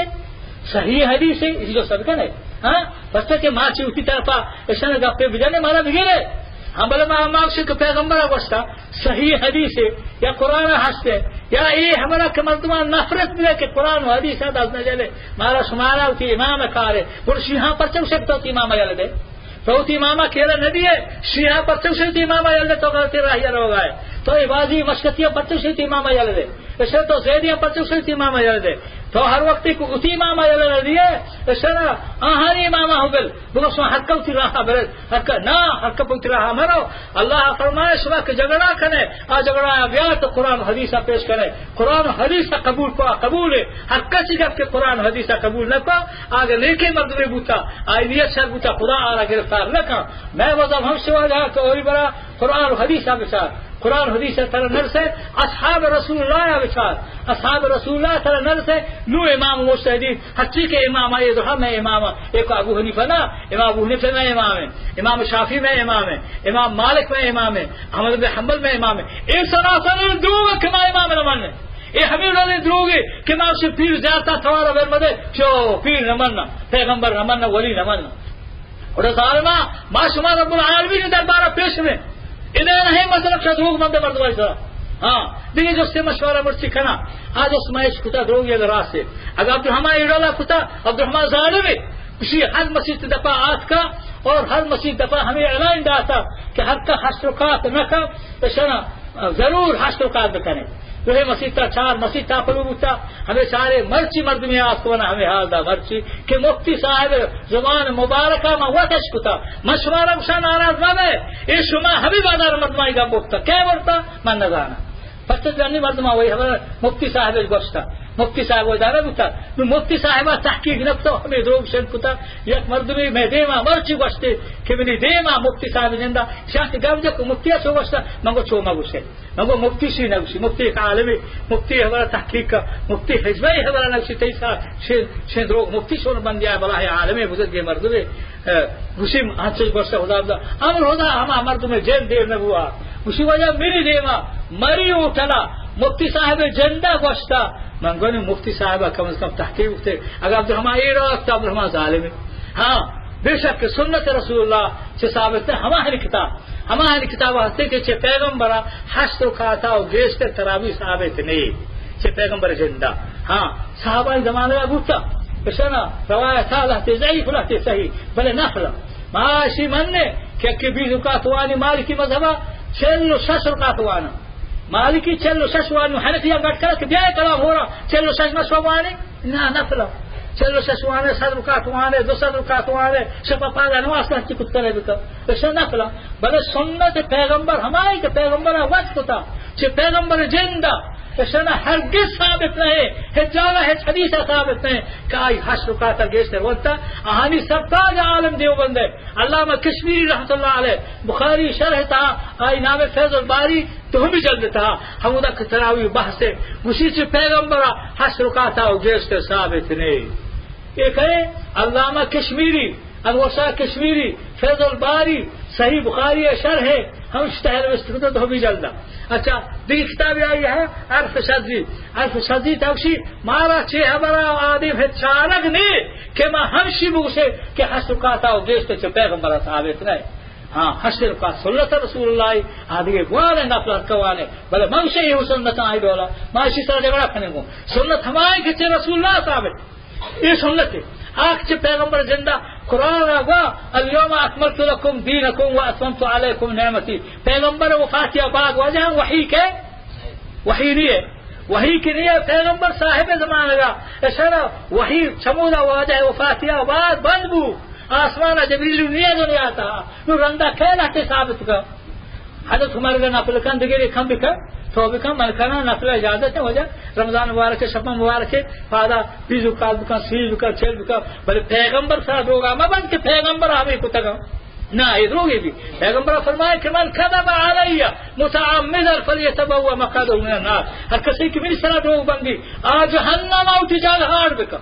صحیح حدیث ہے، اسی جو سب کنے۔ ہاں؟ پس کہ ما چی اسی طرفا اشان گپے بجانے مارا بگیرے۔ ہم بلے ما، ما گوشے کہ پیغمبر گوشتا صحیح حدیث ہے یا قرآن ہستے یا اے ہمارا کہ مردمان نفرت بلے کہ قرآن و حدیث ہے دست نہ جلے۔ مارا شمارا اسی امام کارے۔ گڑا شیہاں پرچہ گوشے کہ تو امام یل دے۔ تو وتی اماما کیرا نہ دیئے، شیعہ پرچہ گوشے وتی اماما یل دے، تو غلطی راہیا روگائے۔ تو عبادی مشکتیاں پرچہ گوشے وتی اماما یل دے۔ اشے تو زیدیاں پرچہ گوشے وتی اماما یل دے۔ تو ہر وقتی کہ وتی اماما یل نہ دیئے، اشے نا آہانی اماما ہو بل۔ بگو شما ہر کا وتی راہا برے، ہر کا نا، ہر کا وتی راہا مرو۔ اللہ فرمائے شما کہ جھگڑا کنے، آ جھگڑا بیا تو قرآن حدیثا پیش کنے۔ قرآن و حدیث ء قبول کو، قبول ہے۔ ہر کسی گپ کہ قرآن و حدیث ء قبول نہ کو، آگے نیکے مردمے بوتا، آئی نیت شر بوتا، خدا آرا گرفتار نہ کن۔ میں وضع ہم سوا جہاں کہ اوری برا قرآن و حدیث ء بچار، قرآن و حدیث ء ترا نرسے، اصحاب رسول اللہ ء بچار، اصحاب رسول اللہ ترا نرسے، نو امام مجتہدین، ہرچی کہ امام آئے دو ہم امام، ایک ابو حنیفہ نا، امام ابو حنیفہ میں امام ہے، امام شافعی میں امام ہے، امام مالک میں امام ہے، احمد بن حنبل میں امام ہے۔ اے سراسر دروگ کہ ما امام نہ ماننے۔ اے ہمے ڈولیں دروگے کہ ما شے پیر زیارتا توارا بر مدے، چو پیر نہ مننا، پیغمبر نہ مننا، ولی نہ مننا۔ اور ظالما، ما شما رب العالمین دربارا پیش میں۔ ادا نہیں مطلب کہ دروگ مندے مردم ایسا۔ ہاں، دیگه جستے مشورہ مرچی کنا۔ آ جست ما اش کتا دروگ یا راستے۔ اگر عبدالرحمن ایڈالا کتا، عبدالرحمن ظالم ہے۔ کسی ہر مسیت دپا آتکا اور ہر مسیت دپا ہمیں اعلان داتا کہ ہر کا ہشت رکعت نہ کن، تو شنا ضرور ہشت رکعت بکنے۔ دوئے مسیت تا چار مسیت تا پلو بوتا، ہمیں چارے مرچی مردمی آس کو نا ہمیں حال دا مرچی کہ مفتی صاحب زبان مبارکہ ما وتش کتا، ما شمارا گشا ناراض مہ بے، اے شما ہمیں بازار مردمائی گم بکتا، کئے ورتا من نزانا۔ پرچہ جنی مردم وہی خبر مفتی صاحب گوشتا، مفتی صاحب وہی دارا بوتا، نو مفتی صاحب تحقیق نکتا، ہمیں دروگ شن کتا، یک مردمی میں دیما مرچی گوشتے کہ منی دیما مفتی صاحب زندہ، شان کہ گم جا کو مفتی اسو گوشتا، من گو چو ما گوشے۔ من گو مفتی شی نہ گوشی، مفتی ایک عالمی، مفتی ہمارا تحقیق کا، مفتی حجبہ ہمارا نہ گوشی، تئی سا شے، شے دروگ مفتی شون بندی آئے، بلا ہے عالمی بزرگ مردمی، اه، گوشی ہنچش گوشتا خدا بدا۔ امر خدا ہما مردم جن دیر نہ ہوا۔ گوشی وجہ میری دیما، مری ہوٹلا، مفتی صاحب جندہ گوشتا۔ من گونی مفتی صاحب کم از کم تحقیق تے، اگر عبدالرحمن اے راست عبدالرحمن ظالمی۔ ہاں، بے شک سنت رسول اللہ چہ ثابت ہے، ہما ہنی کتاب، ہما ہنی کتاب ہستے کہ چہ پیغمبر ہشت رکعتا و گیشتر تراویح ثابت نہیں، چہ پیغمبر زندہ۔ ہاں، صحابہ زمانہ بوتا، اشنا روایت لہتے ضعیف لہتے صحیح، بلے نفل۔ ما اشی مننے کہ کہ بیس رکعت وانی مالکی مذہبا چل و شش رکعت وانا۔ مالکی چل و شش وانی حنفیہ گٹ کرا کہ بیائے کلام ہورا چل و شش مشو وانی۔ نا، نفلا۔ چل و شش وانے، صد رکعت وانے، دو صد رکعت وانے، شپا پادا نماز کن چی کت کنے بکن۔ ایشا نفلا۔ بلے سنت پیغمبر ہمائی کہ پیغمبر وت کتا، چہ پیغمبر جندا، ایشا نہ ہرگز ثابت نہیں، ہچ جاگہ ہچ حدیث ثابت نہیں کہ آئی ہشت رکعت گیشتر وتا، آہانی سرتاج عالم دیوبند ہے، علامہ کشمیری رحمت اللہ علیہ، بخاری شرح تا، آئی نام فیض الباری، تو ہمیں جلد تھا، ہمودا کہ تراوی بحث ہے، گوشی چہ پیغمبرا ہشت رکعتا و گیشتر ثابت نہیں۔ یہ کہے علامہ کشمیری، انور شاہ کشمیری، فیض الباری، صحیح بخاری ءِ شرح ءَ، ہمش تہ نوشت کتگ، دومی جلد ءَ۔ اچھا، دیگہ کتابے آئی ءَ، عرف شذی۔ عرف شذی تہ گوشی، مارا چے ہبر ءَ آدیم ہچ چارگ نے کہ ما ہمشی بگوشے کہ حشر کاتا و گیشت چہ پیغمبر ءَ ثابت نہ۔ ہاں، حشر کات سنت رسول اللہ، آدگہ گوانے نفل ہر کوانے، بلے من گوشے یہ سنت آئی ڈولا، ما اسی سرا جھگڑا کنے گوں۔ سنت ہمائیں کہ چہ رسول اللہ ثابت۔ اے سنت اے۔ آ کہ چہ پیغمبر زندہ قرآن ءَ گوا، الیوم اکملت لکم دینکم و اتممت علیکم نعمتی۔ پیغمبر وفاتی ءَ بعد واجہ وحی کہ؟ وحی نہیں ہے۔ وحی کہ نہیں ہے، پیغمبر صاحب زمانہ گا۔ اشارہ وحی چمودا واجہ وفاتی ءَ بعد بند بو۔ آسمان ءَ جبریل نہیں ہے دنیا تا۔ نو رندا کہنا کے ثابت کا؟ حضرت عمر اگاں نفل کن، دگرے کم بکن، تو بکن، من کناں، نفل اجازت ہے، واجہ رمضان مبارک، شب مبارک، پادا پیزو کال بکن، سیز بکن، چل بکن، بلے پیغمبر سرا دروگا مبند کہ پیغمبر ہمے کتگا۔ نہ، اے دروگے بی۔ پیغمبر فرمائے کہ من کذب علی متعمدا فلیتبوأ مقعده من النار۔ ہر کسی کہ منی سرا دروگ بندی، آ جہنم ءَ وتی جاگہ ہاڑ بکن۔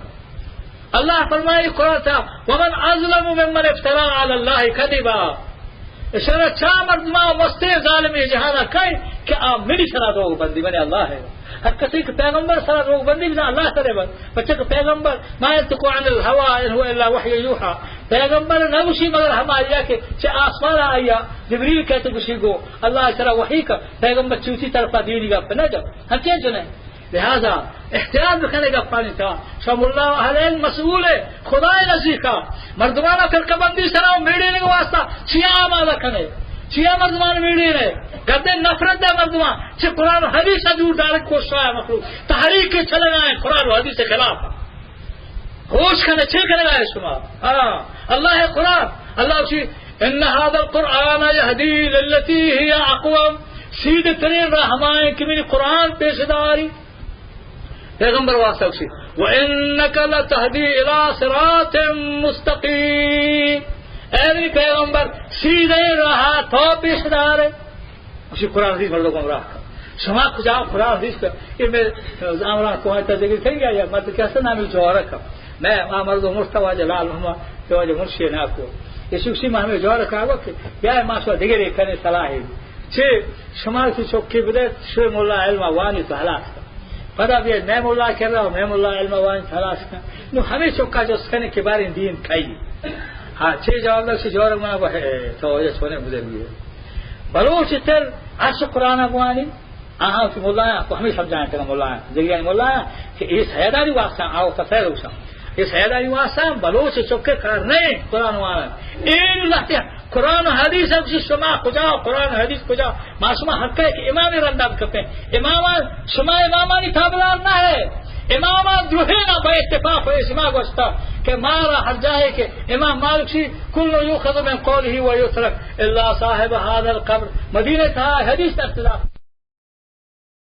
اللہ فرمائے قرآن تا، ومن اظلم ممن افترى على الله كذبا۔ اشارہ چا مردما مستیں ظالمی جہانا کئے کہ آ منی سرا دروگ بندی، منی اللہ ہے۔ ہر کسی کہ پیغمبر سرا دروگ بندی، بزاں اللہ سرا بند۔ پچہ کہ پیغمبر، ما ينطق عن الهوى ان هو الا وحي يوحى۔ پیغمبر نہ گوشی مگر ہما آیا کہ چہ آسمان آیا جبریل کہتے گوشی گو، اللہ سرا وحی کا، پیغمبر چوتی طرفا دینی گپ نہ جا۔ ہم چیز نہیں۔ لہذا احتیاط بکنے گپانی تا۔ شما ملا و اہل علم مسئول ہے خدائے نزیکا۔ مردمانا فرقہ بندی سرا و میڑینگ واسطہ چیا آمادہ کنے؟ چیا مردمان میڑینے؟ گدے نفرت دے مردمان۔ چہ قرآن و حدیث دور دارگ کوشش ہے مخلوق۔ تحریک چلگا ہے قرآن و حدیث خلاف۔ ہوش کنے، چے کنگا ہے شما؟ ہاں، اللہ ہے قرآن۔ اللہ اسی، ان هذا القرآن يهدي للتي هي اقوم۔ سیدھ ترین راہ ہمائیں کہ منی قرآن پیش داری۔ پیغمبر واسطہ اسی، وانک لتهدی الی صراط مستقیم۔ اے منی پیغمبر، سیدھے راہ تو پیش دارے۔ اسی قرآن حدیث مردم گمراہ کن۔ شما کجا قرآن حدیث کن؟ یہ میں زامران کو ہے تذکر کہیں گا یا مت کیسے نامی جوہر کن۔ میں آ مردم مرتا واجہ لال محمد کہ واجہ مرشی نہ کو۔ یہ شخصی میں ہمیں جوہر کن کہ یا ما شو دگرے کنے صلاحی۔ چہ شما کہ چکے بدے، شو مولا علم وانی تو ہلاس کن۔ پدا بیا میں مولا کر رہا ہوں، میں مولا علم وانی تو ہلاس کن۔ نو ہمیں چکا جس کنے کہ باریں دین کئی۔ ہاں، چہ جواب داشت جوہر منا گو، اے، تو واجہ چونے بدے بیے۔ بلوچ تر عرش قرآن بوانی، آہاں کہ ملایاں، تو ہمیں سمجھائیں کہ ملایاں، دگرانی ملایاں، کہ اے سیدانی واسطہ، آؤ تا سید ہوشاں۔ اے سیدانی واسطہ بلوچ چکے کار نہیں، قرآن والا۔ اے لہتے قرآن و حدیث ہم چیز شما کجا، قرآن و حدیث کجا؟ ما شما حق ہے کہ امام رندا بکپیں۔ امام، شما امامانی تابعدار نہ ہے۔ امام دروہینا با اتفاق و اجماع گوشتا کہ مارا ہر جاہے کہ امام مالک شی، کل یؤخذ من قوله و یترک الا صاحب هذا القبر۔ مدینہ تا حدیث اختلاف۔